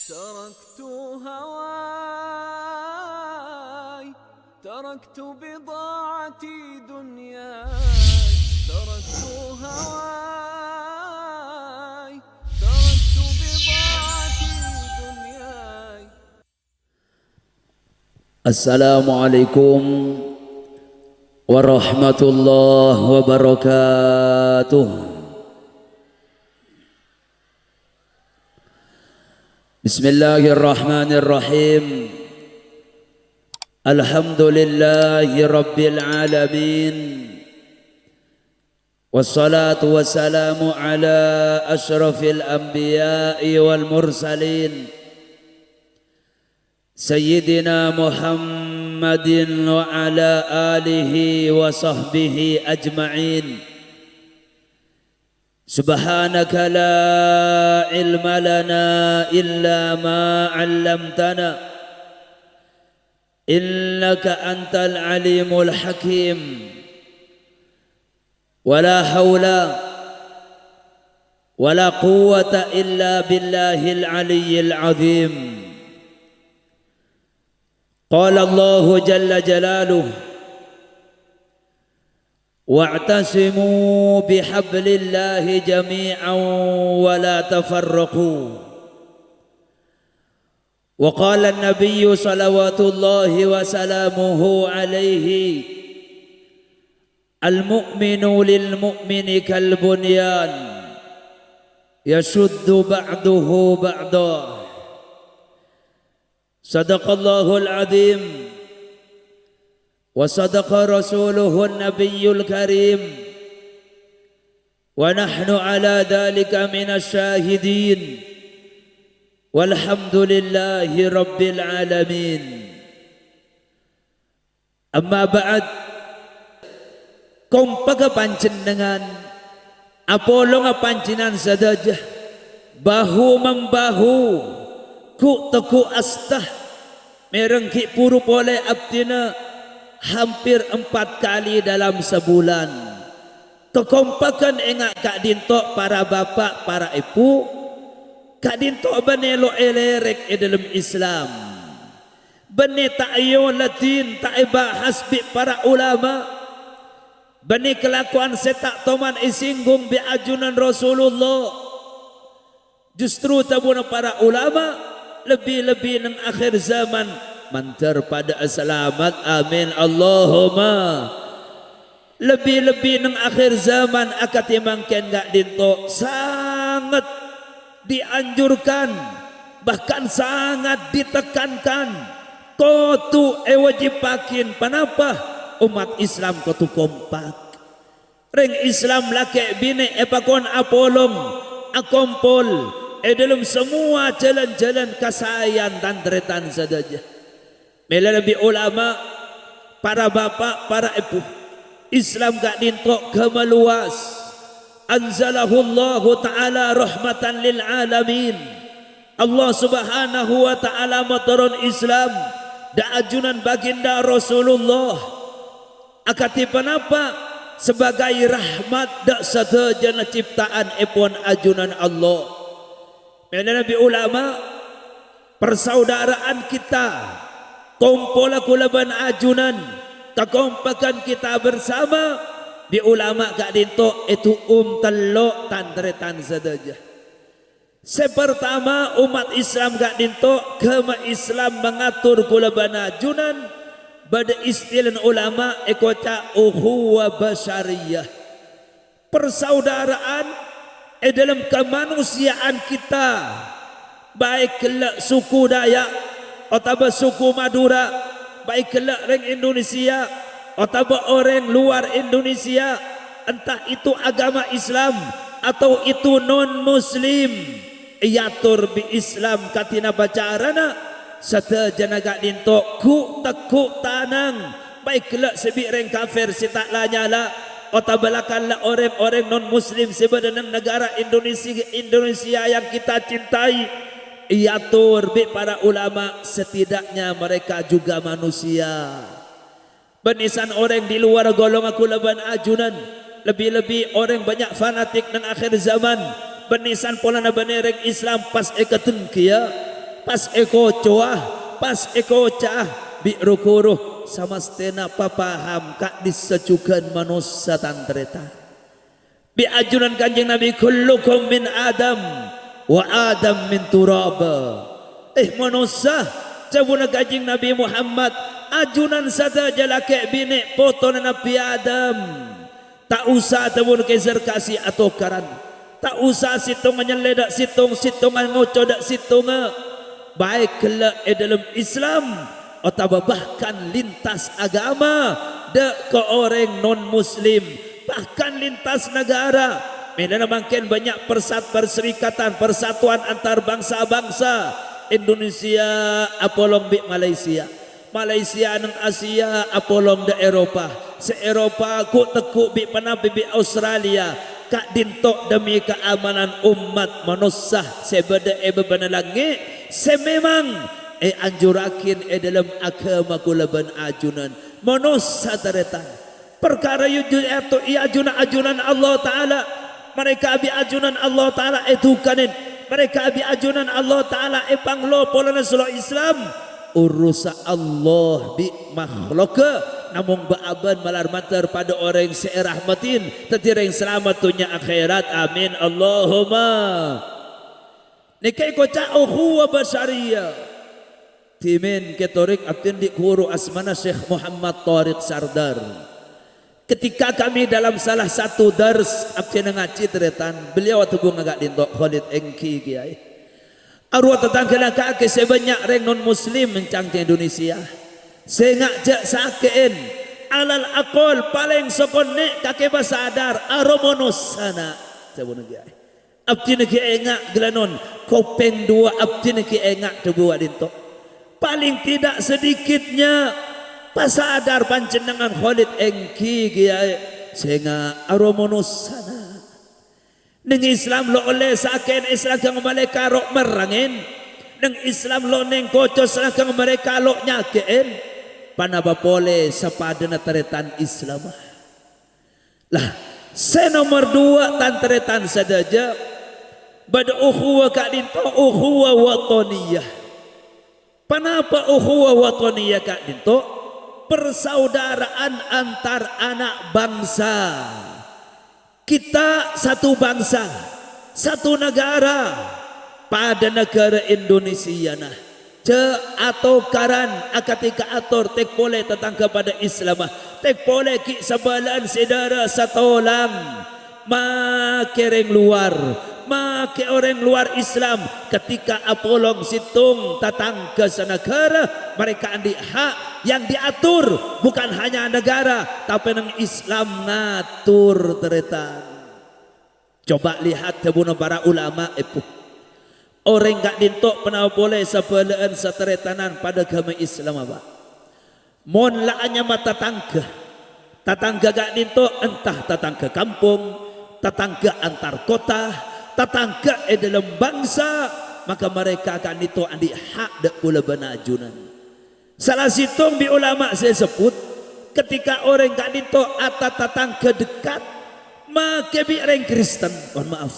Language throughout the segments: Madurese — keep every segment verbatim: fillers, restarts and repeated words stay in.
تركت هواي، تركت بضاعتي دنياي، تركت هواي، تركت بضاعتي دنياي. السلام عليكم ورحمة الله وبركاته. بسم الله الرحمن الرحيم. الحمد لله رب العالمين. والصلاة والسلام على أشرف الأنبياء والمرسلين، سيدنا محمد وعلى آله وصحبه أجمعين. سبحانك لا علم لنا إلا ما علمتنا، إنك أنت العليم الحكيم. ولا حول ولا قوة إلا بالله العلي العظيم. قال الله جل جلاله: واعتصموا بحبل الله جميعا ولا تفرقوا. وقال النبي صلوات الله وسلامه عليه: المؤمن للمؤمن كالبنيان يشد بعضه بعضا. صدق الله العظيم وصدق رسوله النبي الكريم ونحن على ذلك من الشاهدين والحمد لله رب العالمين. Amma ba'd, kompaghâ panjhennengngan, apolonga panjhennengngan sadhâjâ, bahu-membahu, ghu'-tegghu' asta, mèreng ghi' bhuru polè abdhina hampir empat kali dalam sebulan. Kakompaghân enga' ka'dinto para bapa', para èbhu, ka'dinto bânnè lo' èlèrèk è dhâlem Islam. Bânnè ta' èyoladhin, ta' èbahas bi' para ulama. Bânnè kalakowan sè ta' toman èsinggung bi' ajunan Rasulullah. Justru dhâbuna para ulama, lebbi-lebbi neng akhir zaman, mandhâr padâ'â salamet. Amin, Allahumma. Lebbi-lebbi neng akhir zaman akadhi mangkèn ka'dinto sanget dianjurkan, bahkan sangat ditekankan, kodhu èwâjibhâghin. Ponapa? Ommat Islam kodhu kompak. Rèng Islam lakè' binè' èpakon apolong, akompol è dhâlem samowa jhâlân-jhâlân kasaèyan tan-tarètan sadhâjâ. Mèlana bi' ulama, para bapa', para èbhu, Islam ka'dinto ghâmma lowas. Anzalahullahu ta'ala rahmatan lil alamin. Allah Subhanahu wa Ta'ala matoron Islam dâ' ajunan baginda Rasulullah. Akadhi ponapa? Sabâgâi rahmat dâ' sadhâjâna ciptaanèpon ajunan Allah. Mèlana bi' ulama, persaudaraan kita, kompolla kaulâ bân ajunan, kakompaghân kita bersama, bi' ulama ka'dinto ètu'um tello' tan-tarètan sadhâjâ. Sè partama, ommat Islam ka'dinto, ghâmma Islam mangator kaulâ bân ajunan, bâdâ istilana ulama èkoca' ukhuwah basyariyah. Persaudaraan è dhâlem kamanusiaan kita, baik ghellâ' suku Dayak otabâ suku Madura, baik ghellâ' rèng Indonesia otabâ orèng luar Indonesia, entah itu agama Islam atau itu non-Muslim, èyator bi' Islam kadhi napa carana, sadhâjâna ka'dinto ghu'-tegghu' tanang, baik ghellâ' sè bi' rèng kafir sè ta' la-nyala, otabâ la-kala orèng-orèng non-Muslim sè bâdâ neng naghârâ Indonesia, Indonesia yang kita cintai, èyator bi' para ulama, setidaknya mereka juga manusia. Bânnè san orèng di luar golongan kaulâ bân ajunan, lebbi-lebbi orèng bânnya' fanatik neng akhir zaman. Bânnè san polana bânnè rèng Islam pas èkadenggiyâ. Pas èkocowa, pas èkoca'a bi' ru-ghuru, samastèna papaham ka'dissa jhughân manossa, tan-tarètan. Bi' ajunan Kanjeng Nabi, "Kullukum min Adam, wa Adam min turab." Eh, manossa, dhâbuna Kanjeng Nabi Muhammad, ajunan sadhâjâ lakè' binè' potona Nabbhi Adam. Ta' osa dhâbuna kèsèr kasi atokaran. Ta' osa sèttonga nyellè dâ' sèttong, sèttonga ngoco dâ' sèttonga. Baik ghellâ' è dâlem Islam otabâ bahkan lintas agama, dâ' ka orèng non-Muslim, bahkan lintas naghârâ. Mèlana mangkèn bânnya' persat-, perserikatan, persatuan antar bangsa-bangsa. Indonesia apolong bi' Malaysia. Malaysia neng Asia apolong dâ' Eropa. Sè Eropa ghu'-tegghu' bi' ponapa bi' Australia. Ka'dinto demi keamanan ommat manossa sè bâdâ è bâbâna langngè', sè memang èanjurraghi è dâlem agama kaulâ bân ajunan. Manossa tarètan. Parkara yujud èato-, èajuna ajunan Allah Ta'ala. Mareka bi' ajunan Allah Ta'ala èdhukanè. Mareka bi' ajunan Allah Ta'ala èpanglo polana solo Islam. Urusa Allah bi' makhlukka, namong bâ' abân malar mandhâr padâ orèng sè èrahmatin, dhâddhi rèng salamet dhunnya akhèrat. Amin, Allahumma. Nèka èkoca' ukhuwah basyariyah. Dhimèn Katolik abdhina andi' ghuru asmana Syekh Muhammad Thariq Sardar. Ketika kami dalam salah satu dars, abdhina ngajhi tarètan, beliau adhubungnga ka'dinto Khalid èngghi, Kèyaè. Arowa tatangghâna ka'dinto sè bânnya' rèng non-Muslim mèncang ka Indonesia. Sènga' jhâ' sakè'èn, alal aqal palèng sokonnè' kakè pasadar, arowa manossa na'. Dhâbuna Kèyaè. Abdhina ghi' enga' ghellâ' non, kopèng duwâ' abdhina ghi' enga' dhâbu ka'dinto. Paling tidak sedikitnya pasadar panjhennengngan Khalid èngghi, Kèyaè, sènga' arowa manossa na'. Neng Islam lo' ollè sakè'èn èsaragghâng mareka lo' merrangèn. Neng Islam lo' neng koco saragghâng mareka lo' nyakè'èn. Ponapa polè sapadâna tarètan Islam? Lah, sè nomer duwâ', tan-tarètan sadhâjâ, bâdâ ukhuwah ka'dinto, ukhuwah wataniyah. Ponapa ukhuwah wataniyah ka'dinto? Persaudaraan antar ana' bangsa. Kita satu bangsa, satu negara, padâ naghârâ Indonesiana. Jhâ' atokaran akadhi kaator tèk polè tatangghâ padâ Islamma, tèk polè ghi' sabâlâ'ân sè dârâ satolang. Makè rèng lowar, makè orèng lowar Islam, ketika apolong sèttong tatangghâ sanaghârâ, mereka andi' hak yang diatur, bukan hanya negara, tapè neng Islam ngatur, tarètan. Coba lihat dhâbuna para ulama, èbhu. Orèng ka'dinto ponapa polè sabâlâ'ân satarètanan padâ aghâma Islam, apa? Mon la anyama tatangghâ, tatangghâ ka'dinto entah tatangghâ kampong, tatangghâ antar kota, tatangghâ è dâlem bangsa, maka mereka ka'dinto andi' hak dâ' kaulâ bân ajunan. Sala sèttong bi' ulama sè èsebbhut, ketika orèng ka'dinto atatangghâ dekat, makè bi' rèng Kristen, mohon maaf,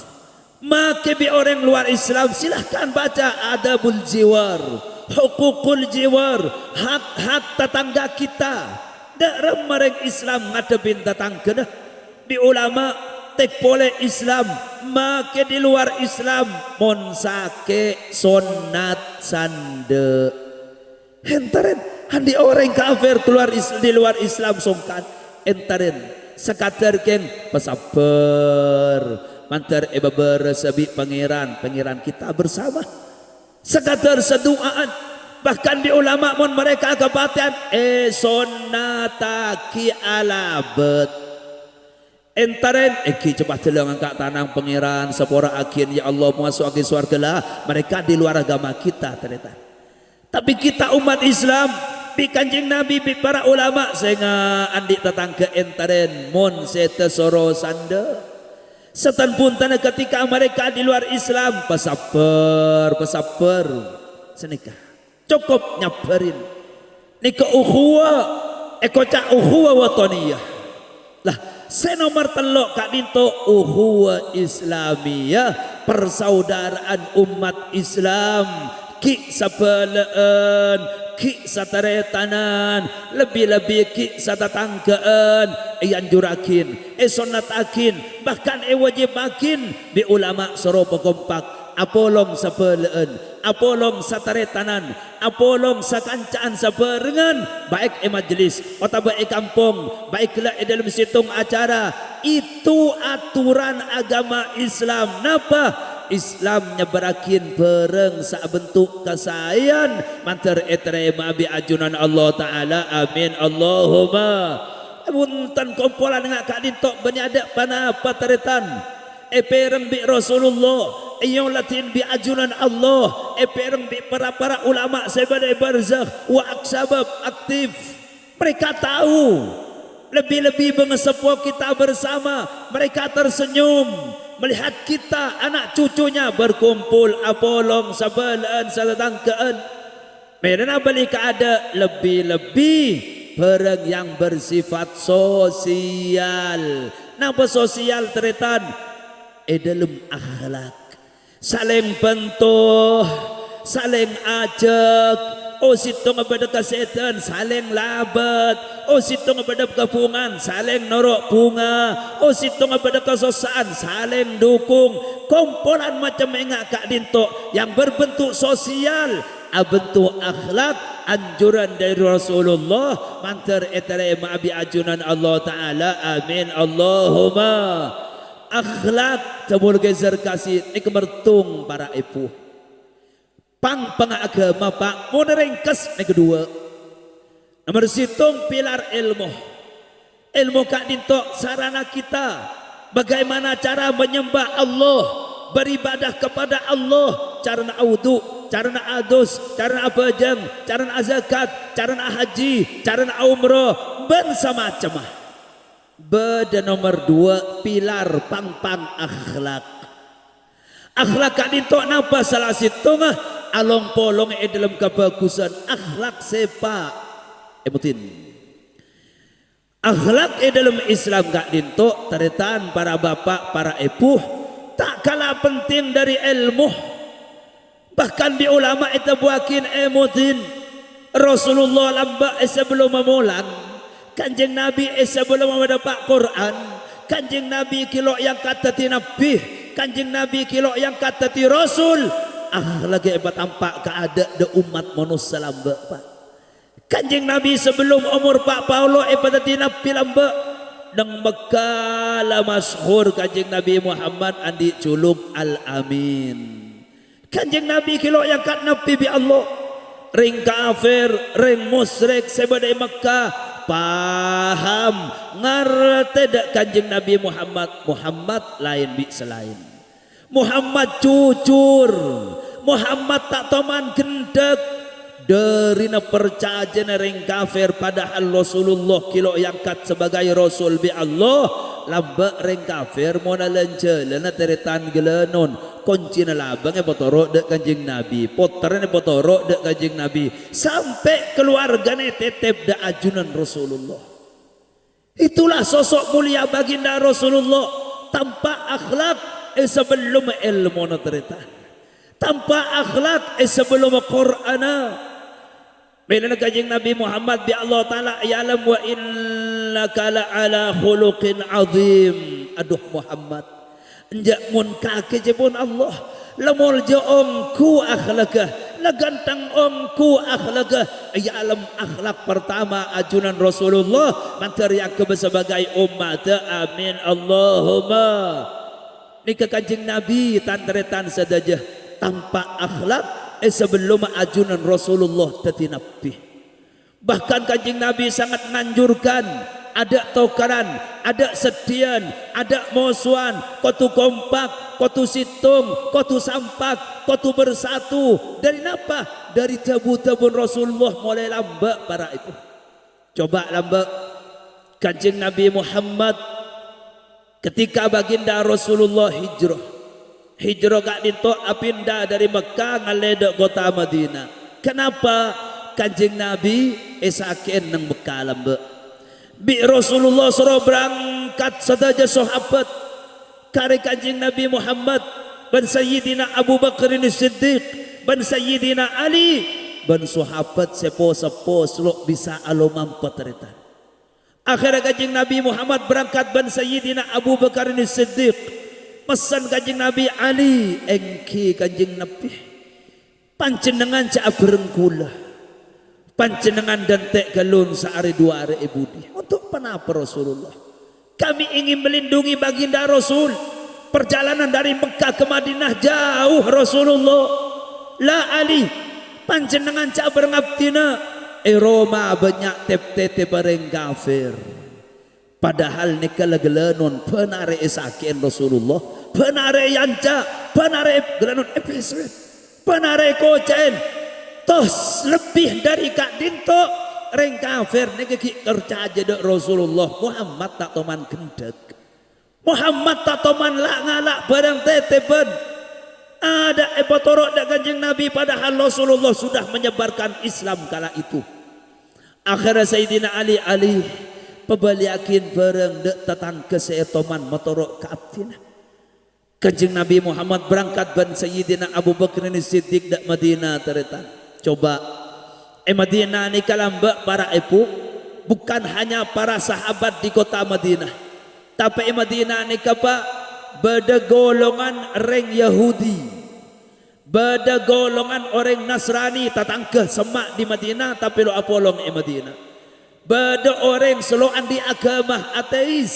makè bi' orèng lowar Islam, silahkan baca adabul jiwar, hukukul jiwar, hak-hak tatangghâ kita. Dâ' remma rèng Islam ngadhebbhi tatangghâna. Bi' ulama tèk polè Islam, makè di luar Islam, mon sakè' sonnat sandhâ'. Èntarèn, andi' orèng kafir keluar is-, di luar Islam songkan. Èntarèn, sakadâr kèng pasabbhâr, mandhâr èpabârâsa bi' Pangèran, Pangèran kita bersama. Sakadâr sadu'aan, bahkan bi' ulama mon mereka kapatèyan, èsonnataghi alabât. Èntarèn, èngghi, coba dâlâ ngangka' tanang, Pangèran, sapora'aghiyân, ya Allah, maso'aghi sowarghâ la, mereka di luar agama kita, tarètan. Tapè kita umat Islam, bi' Kanjeng Nabi, bi' para ulama, sènga' andi' tatangghâ èntarèn, mon sèdhâ soro sandhâ'. Satan buntana ketika mereka di luar Islam, pasabbhâr, pasabbhâr. Sanèka. Cokop nyabbhârin. Nèka ukhuwah, èkoca' ukhuwah wataniyah. Lah, sè nomer tello' ka'dinto ukhuwah Islamiyah, persaudaraan umat Islam. Ghi' sabhâlâ'ân, ghi' sataretanan, lebbi-lebbi ghi' satatangghâ'ân, èanjurraghin, èsonnataghin, bahkan èwâjibbhâghin bi' ulama soro pakompak, apolong sabhâlâ'ân, apolong sataretanan, apolong sakanca'an sabhârengngan, baik è majelis otabâ è kampong, baik ghellâ' è dâlem sèttong acara. Itu aturan agama Islam. Napa? Islam nyebbhârraghin bhârâng sè abentuk kasaèyan, mandhâr ètarèma'a bi' ajunan Allah Ta'ala. Amin, Allahumma. Bhunten, kompolan nga' ka'dinto bânnè adâ' panapa, tarètan? Èpèrèng bi' Rasulullah, èoladhin bi' ajunan Allah, èpèrèng bi' para-para ulama sè bâdâ è barzakh, wa aksabab aktif. Mereka tahu, lebih-lebih bângaseppo kita bersama, mereka tersenyum melihat kita, anak cucunya berkumpul, apolong sabhâlâ'ân, satatangghâ'ân. Mèlana bâli kaadâ', lebih-lebih bhârâng yang bersifat sosial. Napa sosial, tarètan? È dâlem akhlak. Salèng bhânto, salèng ajhâk, oh, sèttonga bâdâ kasèdhân, salèng labât, oh, sèttonga bâdâ kabhungan, salèng noro' bhunga, oh, sèttonga bâdâ kasossa'an, salèng dukung. Kompolan macem enga' ka'dinto yang berbentuk sosial, abentuk akhlak, anjuran dâri Rasulullah, mandhâr ètarèma'a bi' ajunan Allah Ta'ala. Amin, Allahumma. Akhlak, jâmur geser kasih, nèka mertong para èbhu. Pang-pangnga aghâma, Pa', mon ringkes nèka duwâ'. Nomer sèttong, pilar èlmo. Èlmo ka'dinto sarana kita bagaimana cara menyembah Allah, beribadah kepada Allah, carana awudu, carana adus, carana abhâjâng, carana azakat, carana ahaji, carana aomroh, bân samacemma. Bâdâ nomer duwâ', pilar pang-pang akhlak. Akhlak ka'dinto napa sala sèttonga along-polong è dâlem kabhâghusân akhlak sè pa-, èmodin. Akhlak è dâlem Islam ka'dinto, tarètan, para bapa', para èbhu, ta' kala penting dâri èlmo. Bahkan bi' ulama ètabuwâghin èmodin. Rasulullah lambâ' è sabellumma molang. Kanjeng Nabi è sabellumma madhâpa' Qur'an. Kanjeng Nabi ghi' lo' èangkat dhâddhi nabbhi. Kanjeng Nabi ghi' lo' èangkat dhâddhi rasul. Akhlak èpatampa' kaadâ' dâ' ommat manossa lambâ', Pa'. Kanjeng Nabi sabellum omor pa' polo èpadhâddhi nabbhi lambâ'. Neng Mekka la masyhur Kanjeng Nabi Muhammad andi' juluk Al-Amin. Kanjeng Nabi ghi' lo' èangkat nabbhi bi' Allah. Rèng kafir, rèng musyrik sè bâdâ è Mekka paham, ngartè dâ' Kanjeng Nabi Muhammad, Muhammad laèn bi' sè laèn. Muhammad jujur, Muhammad ta' toman ghendhâk. Dârina parcajâna rèng kafir, padahal Rasulullah ghi' lo' èangkat sebagai rasul bi' Allah. Lambâ' rèng kafir mon lan-jhâlâna tarètan ghâlânon, koncèna labâng èpatoro' dâ' Kanjeng Nabi, pottrana èpatoro' dâ' Kanjeng Nabi, sampè' kalowarghâna ètètèp dâ' ajunan Rasulullah. Itulah sosok mulia baginda Rasulullah, tanpa akhlak è sabellumma èlmona tarètan, tanpa akhlak è sabellumma Qur'anna. Mèlana Kanjeng Nabi Muhammad bi' Allah Ta'ala èalem, "Wa innaka la ala khuluqin azim." Adhu Muhammad, enjâ' mon kakè jâ' pon Allah, la molja ongghu akhlakka, la ghântheng ongghu akhlakka. Èalem akhlak pertama ajunan Rasulullah, mandhâr èanggep sebagai ommatta. Amin, Allahumma. Nèka Kanjeng Nabi, tan-tarètan sadhâjâ, tanpa akhlak è sabellumma ajunan Rasulullah dhâddhi nabbhi. Bahkan Kanjeng Nabi sangat menganjurkan, adâ' tokaran, adâ' seddhiyân, adâ' mosowan, kodhu kompak, kodhu sèttong, kodhu sampak, kodhu bersatu. Dâri napa? Dâri dhâbu-dhâbuna Rasulullah molaè lambâ', para èbhu. Coba lambâ', Kanjeng Nabi Muhammad Ketika Baginda Rasulullah hijrah, hijrah ka'dinto apinda dâri Mekka ngallè dâ' kottha Madinah. Kenapa? Kanjeng Nabi èsakè'è neng Mekka lambâ'. Bi' Rasulullah soro berangkat sadhâjâ sahabat, karè Kanjeng Nabi Muhammad bân Sayyidina Abu Bakar Siddiq, bân Sayyidina Ali, bân sahabat sè po-seppo sè lo' bisa alomampa tarètan. Akhèrra Kanjeng Nabi Muhammad berangkat bân Sayyidina Abu Bakar Siddiq. Pessen Kanjeng Nabi, "Ali, èngghi Kanjeng Nabi. Panjhennengngan jhâ' abhâreng kaulâ. Panjhennengngan dhânte' ghâllu saarè duwâ arè è budi." "Untuk ponapa, Rasulullah?" "Kami ingin melindungi baginda Rasul. Perjalanan dari Mekkah ke Madinah jauh, Rasulullah." "La, Ali, panjhennengngan jhâ' abhâreng abdhina. È Roma bânnya' tep-tètèbhâ rèng kafir. Padahal nèka la ghâlânon, bân arè èsakè'è Rasulullah, bân arè èanca', bân arè ghâlânon èpèsèt, bân arè èkoca'è. Tos lebbi dhâri ka'dinto, rèng kafir nèka ghi' parcajâ dâ' Rasulullah. Muhammad ta' toman ghendhâk. Muhammad ta' toman la'-ngala' bhârâng tètèbhân. Adâ' èpatoro' dâ' Kanjeng Nabi, padahal Rasulullah sudah menyebarkan Islam kala itu." Akhèrra Sayyidina Ali, "Ali, pabâliyâghin bhârâng dâ' tatangghâ sè ètoman matoro' ka abdhina." Kanjeng Nabi Muhammad berangkat bân Sayyidina Abu Bakar Siddiq dâ' Madinah, tarètan. Coba, è Madinah nèka lambâ' para' èbhu, bukan hanya para sahabat di kota Madinah, tapè è Madinah nèka, Pa', bâdâ golongan rèng Yahudi. Bâdâ golongan orèng Nasrani, tatangghâ semma' di Madinah, tapè lo' apolong è Madinah. Bâdâ orèng sè lo' andi' aghâma, ateis,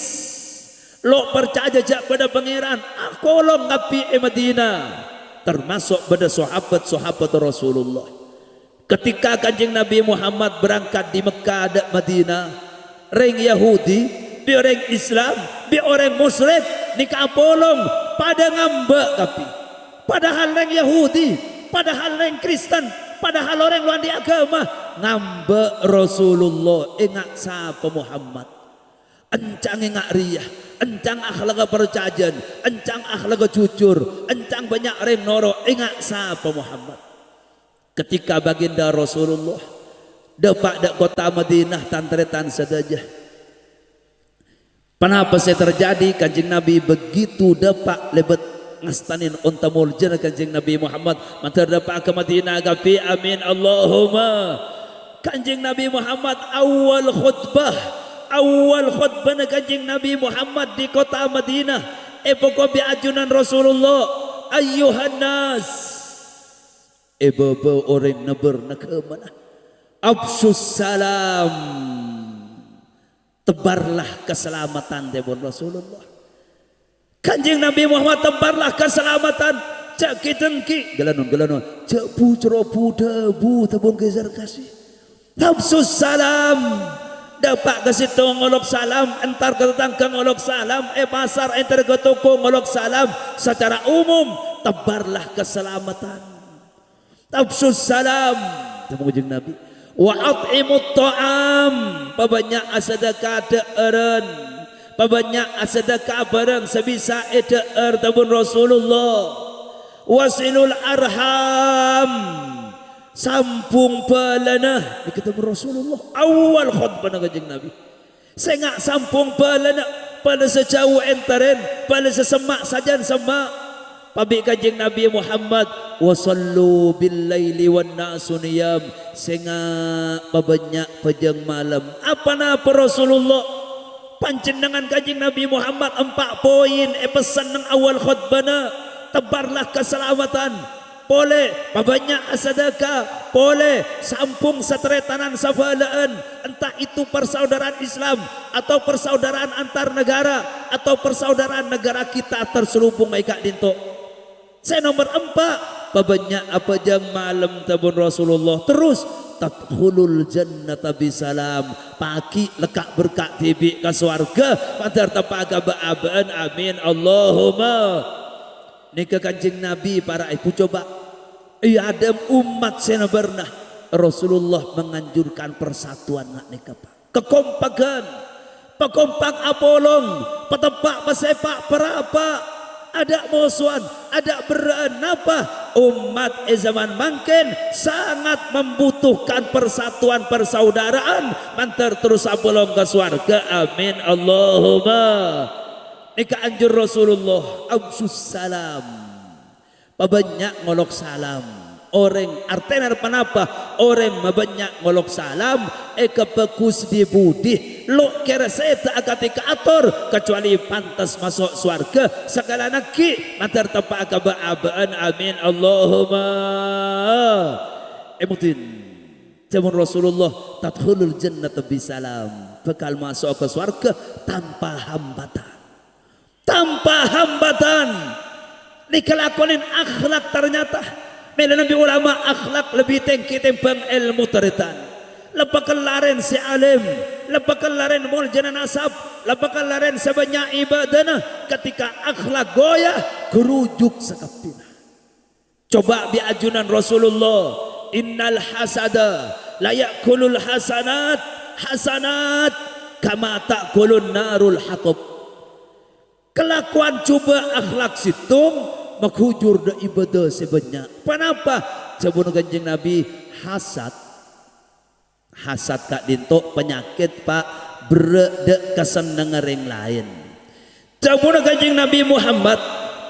lo' parcajâ jhâ' bâdâ Pangèran, apolong kabbhi è Madinah, termasuk bâdâ sahabat-sahabat Rasulullah. Ketika Kanjeng Nabi Muhammad berangkat di Mekkah dâ' Madinah, rèng Yahudi, bi' orèng Islam, bi' orèng musyrik, nèka apolong, padâ ngambâ' kabbhi. Padahal rèng Yahudi, padahal rèng Kristen, padahal orèng lo' andi' aghâma, ngambâ' Rasulullah, enga' sapa Muhammad. Encang enga' rèya, encang akhlakka parcajân, encang akhlakka jujur, encang bânnya' rèng noro', enga' sapa Muhammad. Ketika baginda Rasulullah dâpa' dâ' kottha Madinah, tan-tarètan sadhâjâ, ponapa sè terjadi? Kanjeng Nabi begitu dâpa' lèbât ngastanè onta moljâna Kanjeng Nabi Muhammad, mandhâr dâpa' ka Madinah kabbhi. Amin, Allahumma. Kanjeng Nabi Muhammad awal khutbah, awal khutbahna Kanjeng Nabi Muhammad di kottha Madinah, èpoko bi' ajunan Rasulullah, "Ayyuhan nas," è bâbâ orèng nèbâr naghâmana, "afsyus salam," tebarlah keselamatan, dhâbuna Rasulullah. Kanjeng Nabi Muhammad, "Tebarlah keselamatan." Jhâ' ghi-dângghi, ghâlânon, ghâlânon. Jhâ' bu-cro bu-dhâbu, dhâbuna Kaiser Kasi. "Afsyus salam." Dâpa' ka sèttong ngolok salam, entar ka tatangghâ ngolok salam, è pasar entar ka toko ngolok salam. Secara umum, tebarlah keselamatan. "Afsyus salam," dhâbuna Kanjeng Nabi. "Wa at'imut tha'am," pabânnya' asadâka dhâ'ârân. Pabânnya' asadâka bhârâng sè bisa èdhâ'âr, dhâbuna Rasulullah. "Wasilul arham," sambung bhâlâna. Nèka dhâbuna Rasulullah. Awal khotbahna Kanjeng Nabi. Sènga' sambung bhâlâna, bhâlâ sè jhâu èntarèn, bhâlâ sè semma' sajân semma'. Pabi' Kanjeng Nabi Muhammad, "Wa shallu bil laili wan nasu niyam." Sènga' pabânnya' pajhâng malem. Apa-napa Rasulullah? Panjhennengngan Kanjeng Nabi Muhammad empa' poin èpessen neng awal khotbahna, "Tebarlah keselamatan." Polè, pabânnya' asadâka. Polè, sambung sataretanan sabhâlâ'ân, entah itu persaudaraan Islam, atau persaudaraan antar negara, atau persaudaraan negara kita terselubung è ka'dinto. Sè nomer empa', pabânnya' apajhâng malem, dhâbuna Rasulullah. Terros, "Tadkhulul jannata bisalam." Pagghi' lekka' berka' dhibi' ka sowarghâ, mandhâr teppa' ka bâ'-abâ'ân. Amin, Allahumma. Nèka Kanjeng Nabi, para ibu, coba. È adâ'na ommat sè nabârna, Rasulullah menganjurkan persatuan nga' nèka, Pa'. Kakompaghân, pakompang apolong, pateppa' pasèpa' parapa', adâ' mosowan, adâ' berrâ'ân. Napa? Ommat è zaman mangkèn sangat membutuhkan persatuan persaudaraan, mandhâr terros apolong ka sowarghâ. Amin, Allahumma. Nèka anjur Rasulullah, "Afsyus salam." Pabânnya' ngolok salam. Orèng, artèna ponapa? Orèng mabânnya' ngolok salam, èkabhâghus di-budi, lo' kèra sèdhâ akadhi kaator, kacuali pantes maso' sowarghâ, sakalangkong mandhâr teppa'a ka bâ'-abâ'ân. Amin, Allahumma. Èmodin, jhâman Rasulullah, "Tadkhulul jannata bisalam," bhâkal maso'a ka sowarghâ tanpa hambatan. Tanpa hambatan. Nèka lakonèn akhlak tarnyata. Mèlana bi' ulama akhlak lebbi tèngghi tèmbhâng èlmo tarètan. Lebbi kellarèn sè alim, lebbi kellarèn moljâna nasab, lebbi kellarèn sè bânnya' ibâdâna. Ketika akhlak goyah, ghârujuk sakabbhina. Coba bi' ajunan Rasulullah, "Innal hasada la ya'kulul hasanat, hasanat, kama ta'kulun narul hatab." Kalakowan jhubâ' akhlak sèttong, maghujur dâ' ibâdâ sè bânnya'. Ponapa? Jhâbuna Kanjeng Nabi, hasad. Hasad ka'dinto panyakèt, Pa', berrâ' dâ' kasennengnganna orèng laèn. Jhâbuna Kanjeng Nabi Muhammad,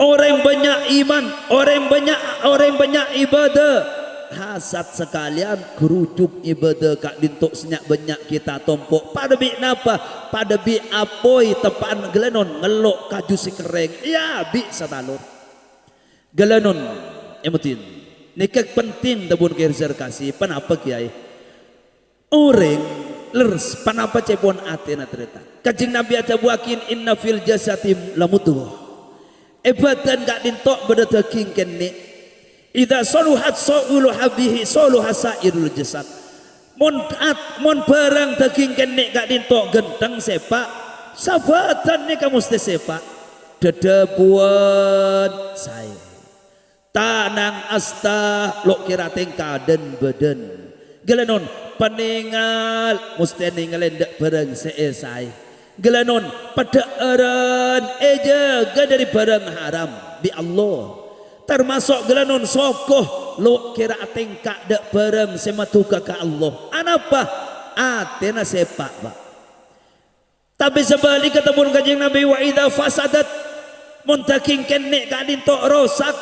"Orèng bânnya' iman, orèng bânnya', orèng bânnya' ibâdâ, hasad sakalèyan ghârujuk ibâdâ ka'dinto sè nya'-bânnya' kita tompo'." Padâ bi' napa? Padâ bi' apoy teppa'an ghâlânon ngello' kaju sè kerrèng, èabi' satalor. Ghâlânon, èmodin. Nèka penting, dhâbuna Kè Rizal Kasih. Ponapa, Kèyaè? Orèng lerres, ponapa ca'èpon atèna tarètan? Kanjeng Nabi adhâbuwâghi, "Inna fil jasadi lamudghah." È bâdân ka'dinto bâdâ dhâghing kènè'. "Idza saluhat saluha bihi saluha sairul jasad." Mon at-, mon bhârâng dhâghing kènè' ka'dinto ghântheng sèpa', sabâdân nèka mostè sèpa'. Dhâdhâbuwân saè. Tanang asta lo' kèra tèngka dân-bâdân. Ghâlânon, panèngal, mostè nèngalè endâ' bhârâng sè èsaè. Ghâlânon, padhâ'ârân, èjâgâ dâri bhârâng haram bi' Allah. Tamaso' ghâlânon soko, lo' kèra atèngka dâ' bhârâng sè maduka ka Allah. Anapa? Atèna sèpa', Pa'. Tapè sabhâligghâ, dhâbuna Kanjeng Nabi, "Wa idza fasadat," mon dhâghing kènè' ka'dinto rosak,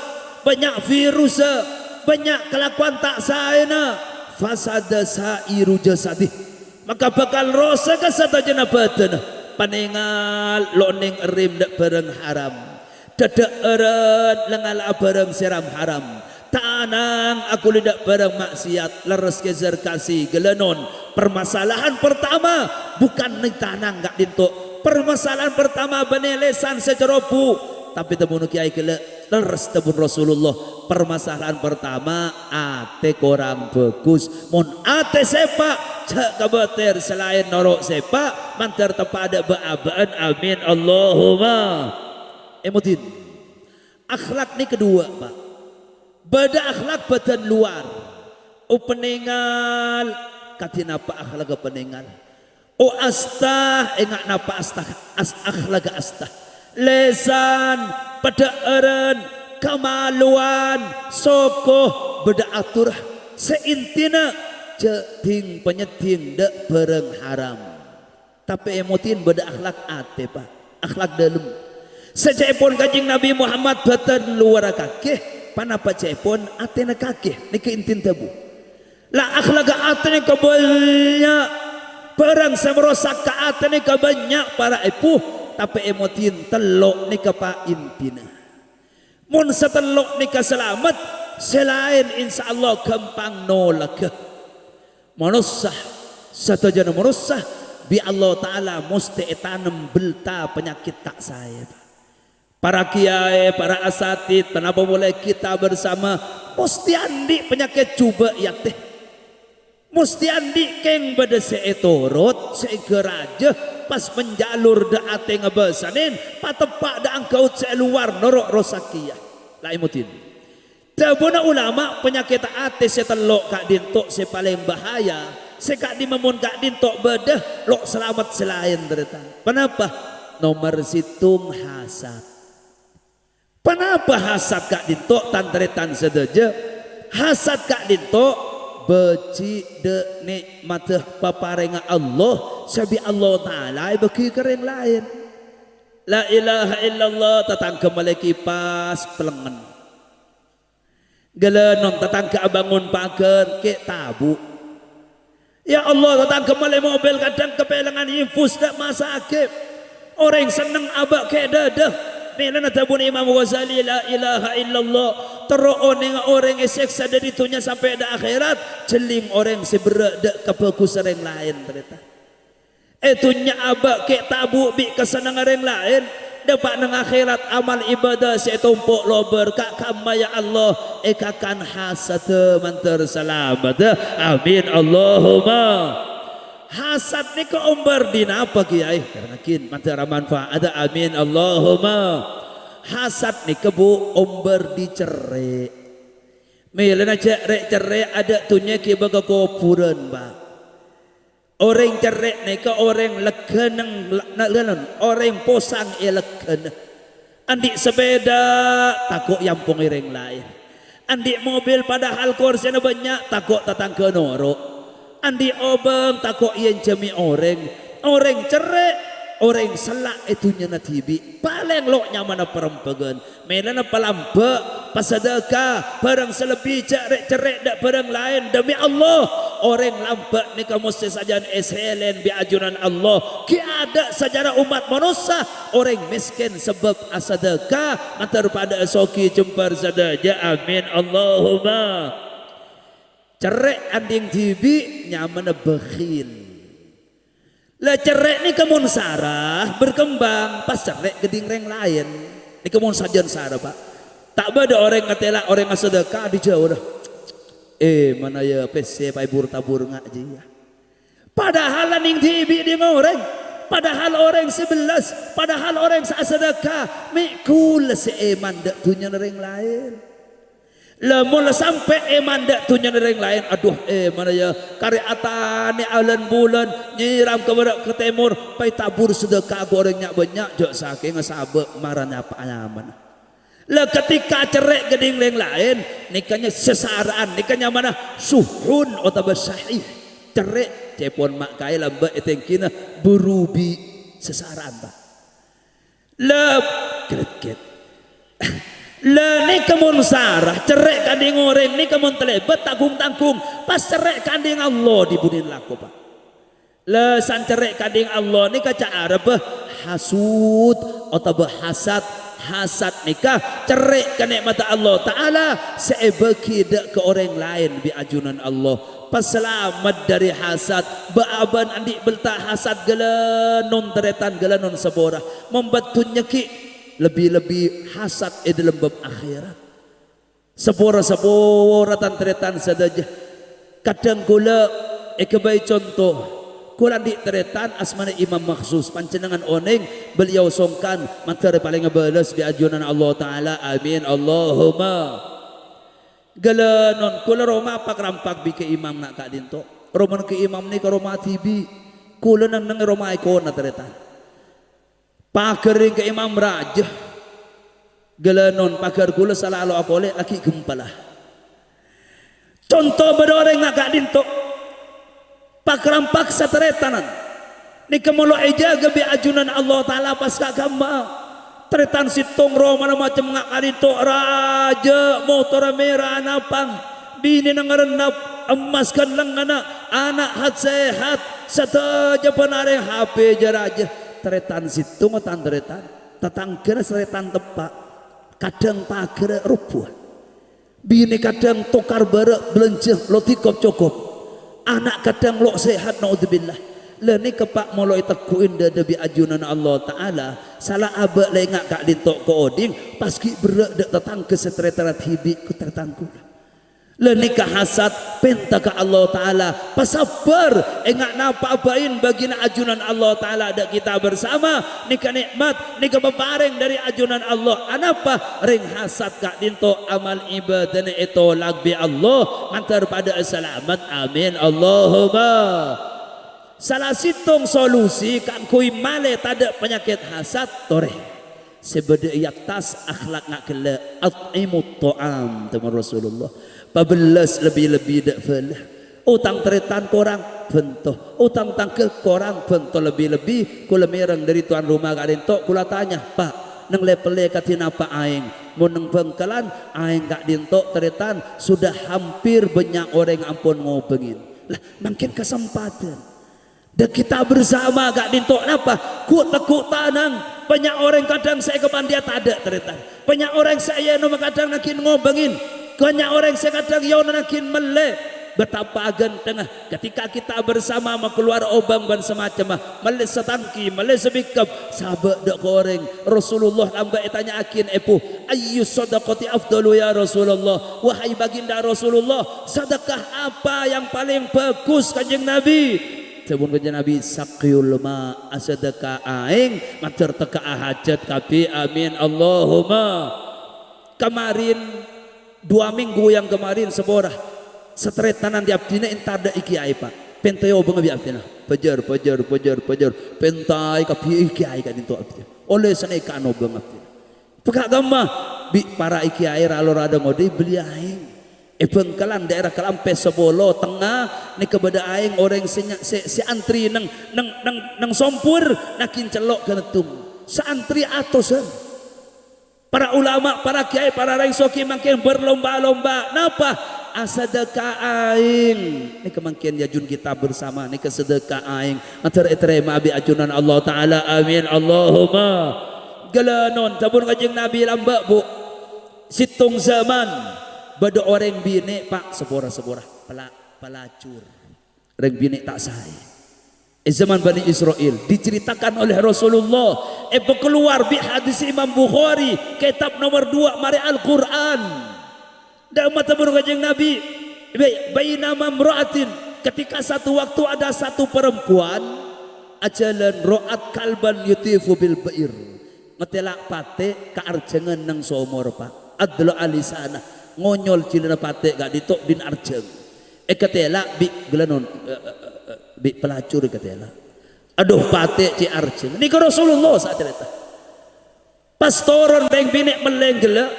bânnya' virussa, bânnya' kalakowan ta' saèna, "fasada sa'iru jasadi." Maka bhâkal rosagghâ sadhâjâna bâdânna. Panèngal lo' nèng èrèm dâ' bhârâng haram. Dhâdhâ'ârân la ngala'a bhârâng sè ram-haram. Tanang aghuli dâ' bhârâng ma'siyat, lerres Kè Rizal Kasih, ghâlânon. Permasalahan pertama, bukan nèng tanang ka'dinto. Permasalahan pertama bânnè lèsan sè cerobu. Tapè dhâbuna Kèyaè ghellâ', lerres dhâbuna Rasulullah. Permasalahan pertama, atè korang bhâghus. Mon atè sèpa', jhâ' kabâter sè laèn noro' sèpa', mandhâr teppa'a dâ' bâ'-abâ'ân. Amin, Allahumma. Èmodin. Akhlak nèka duwâ', Pa'. Bâdâ akhlak bâdân lowar. O, panèngal. Kadhi napa akhlakka panèngal? O, asta, enga' napa asta, as-, akhlakka asta. Lèsan, padhâ'ârân, kamalowan, soko, bâdâ atorra. Sè intina, jhâ' dhing-panyèdhing dâ' bhârâng haram. Tapè èmodin bâdâ akhlak atè, Pa'. Akhlak dâlem. Sè ca'èpon Kanjeng Nabi Muhammad bâdân lowarra kakè, ponapa ca'èpon atèna kakè. Nèka intin dhâbu. La akhlakka atè nèka bânnya'. Bhârâng sè marosak ka atè nèka bânnya', para èbhu. Tapè èmodin tello' nèka, Pa', intina. Mon sè tello' nèka salamet, sè laèn insya Allah ghâmpang nolagghâ. Manossa, sadhâjâna manossa, bi' Allah Ta'ala mostè ètanem bâlta panyakèt ta' saè, Pa'. Para kiyaè, para asatid, ponapa polè kita bersama, mostè andi' panyakèt jhubâ' è atè. Mostè andi' kèng bâdâ sè ètorot, sè èghârâjâ, pas manjhâlur dâ' atè ngabâsanè, pateppa' dâ' anggâut sè è lowar noro' rosak kèya. La èmodin. Dhâbuna ulama, panyakèt atè sè tello' ka'dinto sè palèng bahaya, sè ka'dimma mon ka'dinto bâdâ, lo' salamet sè laèn, tarètan. Ponapa? Nomer sèttong, hasad. Ponapa hasad ka'dinto, tan-tarètan sadhâjâ? Hasad ka'dinto bâji' dâ' nè'maddhâ paparèngnga Allah, sè bi' Allah Ta'ala èbâghi ka rèng laèn. La ilaha illallah, tatangghâ malè kipas, pelengngen. Ghâlânon tatangghâ abângon paghâr, kè' tabu'. Ya Allah, tatangghâ mellè mobil, kadhâng kapèlengan infus dâ' masakè. Orèng senneng abâ' kè' dâdâ. Mèlana dhâbuna Imam Ghazali, "La ilaha illallah." Terro onènga orèng èsèksa dâri dhunnya sampè' dâ' akhèrat, jhelling orèng sè berrâ' dâ' kabhâghusân orèng laèn, tarètan. È dhunnya abâ' kè' tabu' bi' kasennengnganna orèng laèn, dâpa' neng akhèrat amal ibadah sè ètompo' lobâr ka' kamma, ya Allah, èkakan hasadda mandhâr salameddhâ. Amin, Allahumma. Hasad nèka ombâr dhinapa, Kèyaè? Karena kin mandhâr manfaat. Amin, Allahumma. Hasad nèka, Bu, ombâr dhi cerrè'. Mèlana jhâ' rè'-cerrè' adâ' dhunnya ghibâ ka kobhurân, Pak. Orèng cerrè' nèka orèng legghâna, na-, na-, orèng posang è legghâna. Andi' sapèda, tako' èampongè orèng laèn. Andi' mobil padahal korsèna bânnya', tako' tatangghâ noro'. Andi' obâng, tako' èènjhâmè orèng. Orèng cerrè', orèng sella' è dhunnyana dhibi'. Palèng lo' nyamana parembhâghân. Mèlana palambâ', pasadâka, bhârâng sè lebbi jhâ' rè'-cerrè' dâ' bhârâng laèn. Demi Allah, orèng lambâ' nèka mostè sajân èsèlèn bi' ajunan Allah. Ghi' adâ' sacara ommat manossa, orèng mèskèn sabâb asadâka, mandhâr padâ'â soghi jembhâr sadhâjâ. Amin, Allahumma. Cerrè' kandhing dhibi' nyamana bakhil. La cerrè' nèka mon sara berkembang, pas cerrè' kandhing rèng laèn. Nèka mon sajân sara, Pak. Ta' bâdâ orèng ngatèla' orèng asadâka dhi jhâuna. Eh, mana ya pèssè paèbur-tabur nga' jiyâ. Padahal kandhing dhibi' dhi orèng. Padahal orèng sè bellas. Padahal orèng sè asadâka. Mè' ghulâ sè èman dâ' dhunnyana rèng laèn. La mola sampè' èman dâ' dhunnyana rèng laèn, adhu, eh, mana ya, karè atanè alan-bulân, nyèram ka bârâ' ka tèmor, paètabur sadâka ka orèng nya'-bânnya', jhâ' sakènga sabâ' mara nyapa nyamana. La ketika cerrè' kandhing rèng laèn, nèka nya sasara'an, nèka nyamana suhun otabâ sahih. Cerrè', cèpon ma' kaè lambâ' ètèngghina, buru bi' sasara'an, Pak. Lep, gret-gret. La nèka mon sara, cerrè' kandhing orèng nèka mon talèbât tanggung-tanggung, pas cerrè' kandhing Allah dhi budina lako, Pak. La san cerrè' kandhing Allah nèka ca' Arabbhâ hasud otabâ hasad. Hasad nèka cerrè' kanè'matta Allah Ta'ala sè èbâghi dâ' ka orèng laèn bi' ajunan Allah. Pasalamet dâri hasad, bâ'-abâ'na andi' bhertâ hasad ghâlânon tarètan ghâlânon sapora. Mon bâ' dhunnya ghi', lebbi-lebbi hasad è dhâlem bab akhèrat. Sapora-sapora tan-tarètan sadhâjâ. Kadhâng kaulâ èghâbây conto. Kaulâ andi' tarètan asmana Imam Makhsus. Panjhennengngan onèng beliau songkan mandhâr palènga bâlâs bi' ajunan Allah Ta'ala. Amin. Allahumma. Ghâlânon, kaulâ roma pak-rampak bi' Kè Imam na' ka'dinto. Romana Kè Imam nèka roma dhibi'. Kaulâ neng-enneng roma èkona tarètan. Paghâr rèng Kè Imam rajâ. Ghâlânon, paghâr kaulâ sala lo' apolè, aghi' ghâmpala. Conto bâdâ orèng na' ka'dinto. Pak-rampak satarètanan. Nèka molo èjâgâ bi' ajunan Allah Ta'ala pas ka kamma. Tarètan sèttong romana macem nga' ka'dinto rajâ, motorra mèra anapang, binèna ngarennap, emmas ghâllanganna, ana' hat-sehat, sadhâjâ bân arèng H P jâ rajâ. Tarètan sèttonga tan-tarètan, tatangghâna sarètan teppa', kadhâng paghârra robuwâ. Binè kadhâng tokar bârâ' bâlânjhâ lo' dikop-cokop. Ana' kadhâng lo' sehat, naudzubillah. La nèka, Pa', molo ètegghu'in dâdâ bi' ajunanna Allah Ta'ala, sala abâ' lè nga' ka'dinto' koodhing, pas ghi' berrâ' dâ' tatangghâ sè tarètan dhibi' ko tarètan kaulâ. La nèka hasad, pènta ka Allah Ta'ala, pasabbhâr, enga' napa abâ'in bâgina ajunan Allah Ta'ala dâ' kita bersama, nèka nè'mat, nèka paparèng dâri ajunan Allah. Anapa? Rèng hasad ka'dinto' amal ibadana ètolak bi' Allah, mandhâr padâ'â salamet. Amin. Allahumma. Sala sèttong solusi kaangghuy malè tadâ' panyakèt hasad, torè. Sè bâdâ è attas akhlak nga' ghellâ', "At'imut ta'am," dhâbuna Rasulullah. Pabellas lebbi-lebbi dâ' bhâlâ. Otang tarètan korang, bhânto. Otang tangghâ korang, bhânto lebbi-lebbi. Kaulâ mèreng dâri towan roma ka'dinto', kaulâ tanya, "Pa', neng lè-pellè kadhi napa aèng?" Mon neng Bangkalan, aèng ka'dinto', tarètan, sudah hampir bânnya' orèng ampon ngobângè. Lah, mangkèn kasempadhân. Dan kita bersama ka'dinto' napa? Ghu'-tegghu' tanang. Bânnya' orèng kadhâng sè èkabândhiyâ tadâ', tarètan. Bânnya' orèng sè èènoma kadhâng naghin ngobângè. Bânnya' orèng sè kadhâng èènoma naghin mellè. Betapa ghântengnga ketika kita bersama makalowar obâng bân samacemma, mellè satangki, mellè sabikep, sabâ' dâ' ka orèng. Rasulullah lambâ' ètanya'aghi, "Èbhu, ayyu shadaqati afdalu ya Rasulullah?" Wahai baginda Rasulullah, sedekah apa yang paling bagus, Kanjeng Nabi? Dhâbuna Kanjeng Nabi, "Saqyul ma', asadhâka aèng, mandhâr tèkka'a hajhât kabbhi." Amin, Allahumma. Kemarin, dua minggu yang kemarin, saporana, sataretanan di abdhina èntar dâ' i kèyaè, Pak. Pènta èobâng bi' abdhina. Pajhâr, pajhâr, pajhâr, pajhâr. Pèntaè kabbhi i kèyaè ka'dinto' abdhina. Ollè sanèka nobâng abdhina. Pèkka' kamma, bi' para i kèyaè ra-lora dâ' ngodâi belliyâ aèng. È Bangkalan, daerah Kalampè sapolo tengnga, nèka bâdâ aèng orèng sè nya-, sè, sè antri neng, neng, neng, neng sompor, naghin cello' ghâneddhung. Saantri atosan. Para ulama, para kiai, para rèng soghi mangkèn berlomba-lomba. Napa? Asadhâka aèng. Nèka mangkèn, ya, jun kita bersama nèka sadhâka aèng. Mandhâr ètarèma bi' ajunan Allah Ta'ala. Amin. Allahumma. Ghâlânon, dhâbuna Kanjeng Nabi lambâ', Bu. Sèttong zaman, bâdâ orèng binè', Pak, sapora-sapora. Pela-, pelacur. Rèng binè' ta' saè. È zaman Bani Israel, diceritakan oleh Rasulullah, èpakalowar bi' hadis Imam Bukhari, kitab nomor dua, marè Al-Qur'an. Dâ' emma dhâbuna Kanjeng Nabi, bai-, bainama imra'atin, ketika satu waktu ada satu perempuan, ajhâlân ra'at kalban yutifu bil bi'r. Ngatèla' patè' ka arjhângan neng somor, Pak. Adla'a lisana, ngonyol jhilâna patè' ka'dinto' dhin arjhâng. Èkatèla' bi' ghâlânon, eh, eh, eh, eh, bi' pelacur èkatèla'. Adhu, patè' cè' arjhâng. Nèka Rasulullah sè acarèta. Pas toron rèng binè' mellèng ghellâ',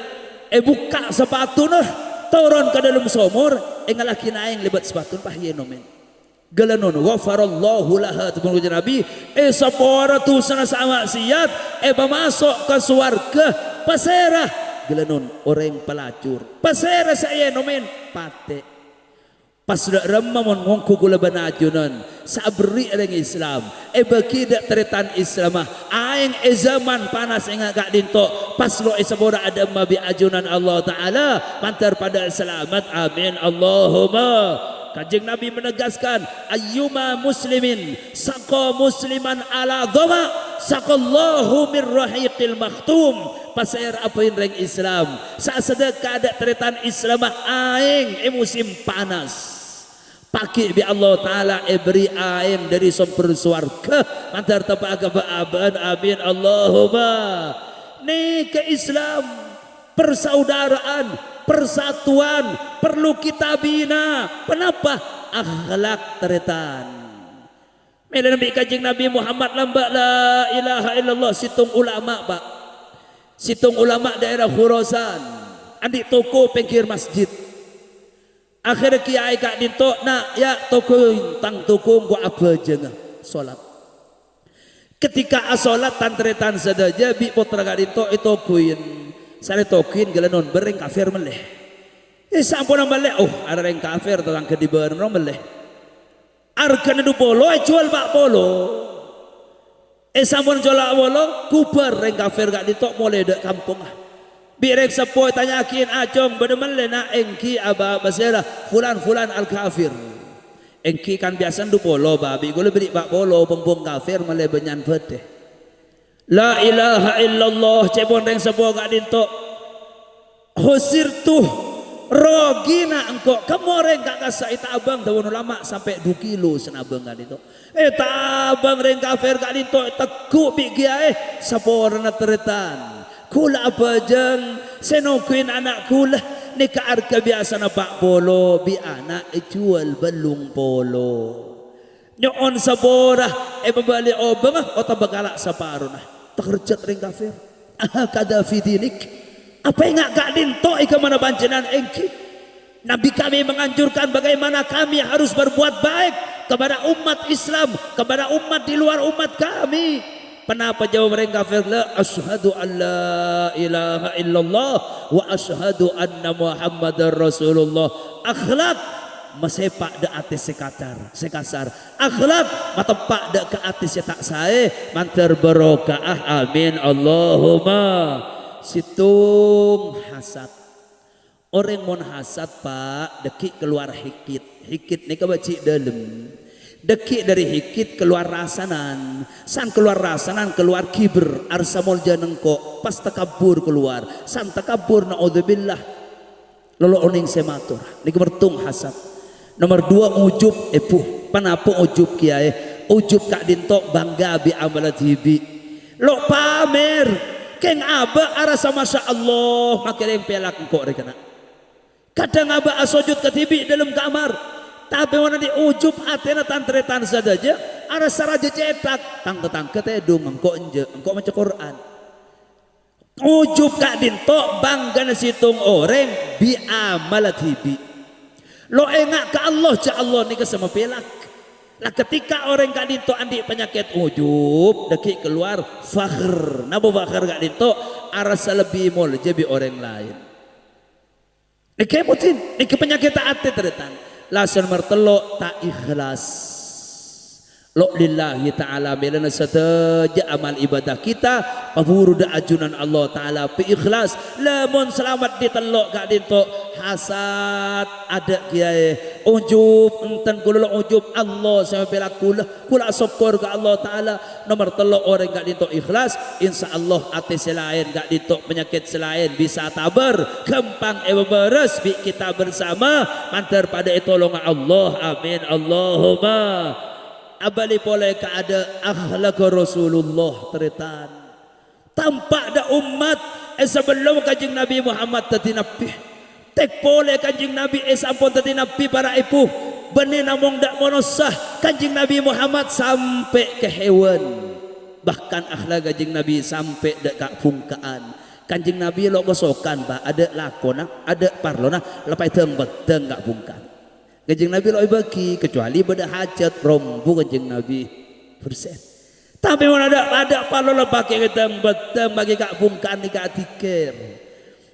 èbukka' sapatuna, toron ka dâlem somor, èngallaghi aèng lèbât sapatuna, pas èènomè. Ghâlânon, ghafarallahu laha, dhâbuna Kanjeng Nabi, èsapora dusana sè ma'siyat, èpamaso' ka sowarghâ. Pasèra? Ghâlânon, orèng pelacur. Pasèra sè èènomè? Patè'. Pas dâ' remma mon mongghu kaulâ bân ajunan, sè aberri' rèng Islam, èbâghi dâ' tarètan Islamma, aèng è zaman panas enga' ka'dinto', pas lo' èsapora adâ' emma bi' ajunan Allah Ta'ala, mandhâr padâ salamet, amin, Allahumma. Kanjeng Nabi menegaskan, "Ayyuma muslimin saqa musliman ala dhama, saqallahu min rahiqil makhtum." Pasèra bhâi rèng Islam sè asadhâka dâ' tarètan Islamma aèng è musim panas, paghi' bi' Allah Ta'ala èberri' aèng dâri sompor sowarghâ, mandhâr teppa'a ka bâ'-abâ'ân, amin, Allahumma. Nèka Islam. Persaudaraan, persatuan, perlu kita bina. Ponapa? Akhlak, tarètan. Mèlana bi' Kanjeng Nabi Muhammad lambâ' la ilaha illallah, sèttong ulama, Pak. Sèttong ulama daerah Khurasan. Andi' toko pèngghir masjid. Akhèrra kiyaè ka'dinto', "Na', ya', toko, tang toko engko' abhâjângnga solat." Ketika asolat, tan-tarètan sadhâjâ, bi' pottra ka'dinto' ètoguin. Sarè toguin ghâlânon, bâ' rèng kafir mellè. Eh, samponna mellè, oh, arè rèng kafir, tatangghâ dhibâ'ân rowa mellè. Arghâna du polo, èjhuwâl pa' polo. Eh, sampon jhuwâl pa' polo, ghubâr rèng kafir ka'dinto' molè dâ' kampongnga. Bi' rèng seppo ètanya'aghin, "Ajhung bâdâ mellè, na'?" "Èngghi, Aba." "Pasèra?" "Fulan-fulan al-kafir." "Èngghi, kan biyasana du polo, Ba, bi' kaulâ bâri' pa' polo, pong-pong kafir mellè bânnya'an bâdâ." La ilaha illallah, ca'èpon rèng seppo ka'dinto'. "Khusirtu, rogina engko'." Kemma orèng ka-, kassa' ètabâng, dhâbuna ulama, sampè' du kilo sè nabâng ka'dinto'. Ètabâng rèng kafir ka'dinto', ètegghu' bi' kiyaè, saporana tarètan. Kaulâ abhâjâng, sè nongguin ana' kaulâ, nèka arghâ biyasana pa' polo, bi' ana' èjhuwâl bâllung polo. Nyo'on sapora, èpabâli obângnga, otabâ kala' saparona. Takerjhât rèng kafir. "Ahakadha fi dinik? Apa enga' ka'dinto' è aghâmana panjhennengngan?" "Èngghi. Nabi kami menganjurkan bagaimana kami harus berbuat baik kepada umat Islam, kepada umat di luar umat kami." Ponapa jawab orèng kafir? "La asyhadu an la ilaha illallah wa asyhadu anna Muhammadar Rasulullah." Akhlak masèpa' dâ' atè sè kacar, sè kasar. Akhlak mateppa' dâ' ka atè sè ta' saè, mandhâr barokah. Amin, Allahumma. Sèttong hasad. Orèng mon hasad, Pa', dâgghi' kalowar hikit. Hikit nèka bâji' dâlem. Dâgghi' dâri hikit kalowar rasanan. San kalowar rasanan kalowar ghibâr, arassa moljâna engko', pas takabbur kalowar. San takabbur, naudzubillah. Lolo onèng sè mator. Nèka mèrtong hasad. Nomer duwâ', ujub, èbu. Ponapa ujub, Kèyaè? Ujub ka'dinto bangga bi' amalla dhibi'. Lo' pamèr, kèng abâ' arassa, "Masya Allah, makè rèng pèlak engko' rè kana'." Kadhâng abâ' asojud kadhibi' dâlem kamar. Tapè mon andi' ujub atèna tan-tarètan sadhâjâ, arassa rajâ cèthak, tang-tatangghâ tèdung, engko' enjâ', engko' maca Qur'an. Ujub ka'dinto bânggâna sèttong orèng bi' amalla dhibi'. Lo' enga' ka Allah, jâ' Allah nèka sè mapèlak. La, ketika orèng ka'dinto andi' panyakèt ujub, dâgghi' kalowar fakhr. Napa fakhr ka'dinto? Arassa lebbi moljâ bi' orèng laèn. Nèka èpodin, nèka panyakèt atè, tarètan. La, sè nomer tello', ta' ikhlas. Lo' lillahi ta'ala, mèlana sadhâjâ amal ibadah kita, paburu dâ' ajunan Allah Ta'ala, bi' ikhlas. Lamon salamet dâri tello' ka'dinto, hasad, adâ' kèyaè, ujub, enten kaulâ lo' ujub, Allah sè mapèlak kaulâ. Kaulâ asokkor ka Allah Ta'ala. Nomer tello', orèng ka'dinto ikhlas, insyaallah atè sè laèn ka'dinto, panyakèt sè laèn bisa tabâr, ghâmpang èpabârâs bi' kita bersama, mandhâr padâ ètolonga Allah. Amin, Allahumma. Abâli polè ka adâ' akhlak Rasulullah, tarètan. Tampa' dâ' ommat è sabellunna Kanjeng Nabi Muhammad dhâddhi nabbhi. Tèk polè Kanjeng Nabi èsampon dhâddhi nabbhi, para' èbhu, bânnè namong dâ' manossa, Kanjeng Nabi Muhammad sampè' ka hèwan. Bahkan akhlak Kanjeng Nabi sampè' dâ' ka'-bhungka'an. Kanjeng Nabi lo' kosokan, Pa', adâ' lakona, adâ' parlona, la èdhâng-bhâdhâng ka'-bhungka'an. Kanjeng Nabi lo' èbâghi, kecuali bâdâ hajat, rombu Kanjeng Nabi. Persen. Tapè mon adâ', adâ' parlo la pakè ngèdhâng-bhâdhâng, makè ka'-bhungka'an nèka adzikir.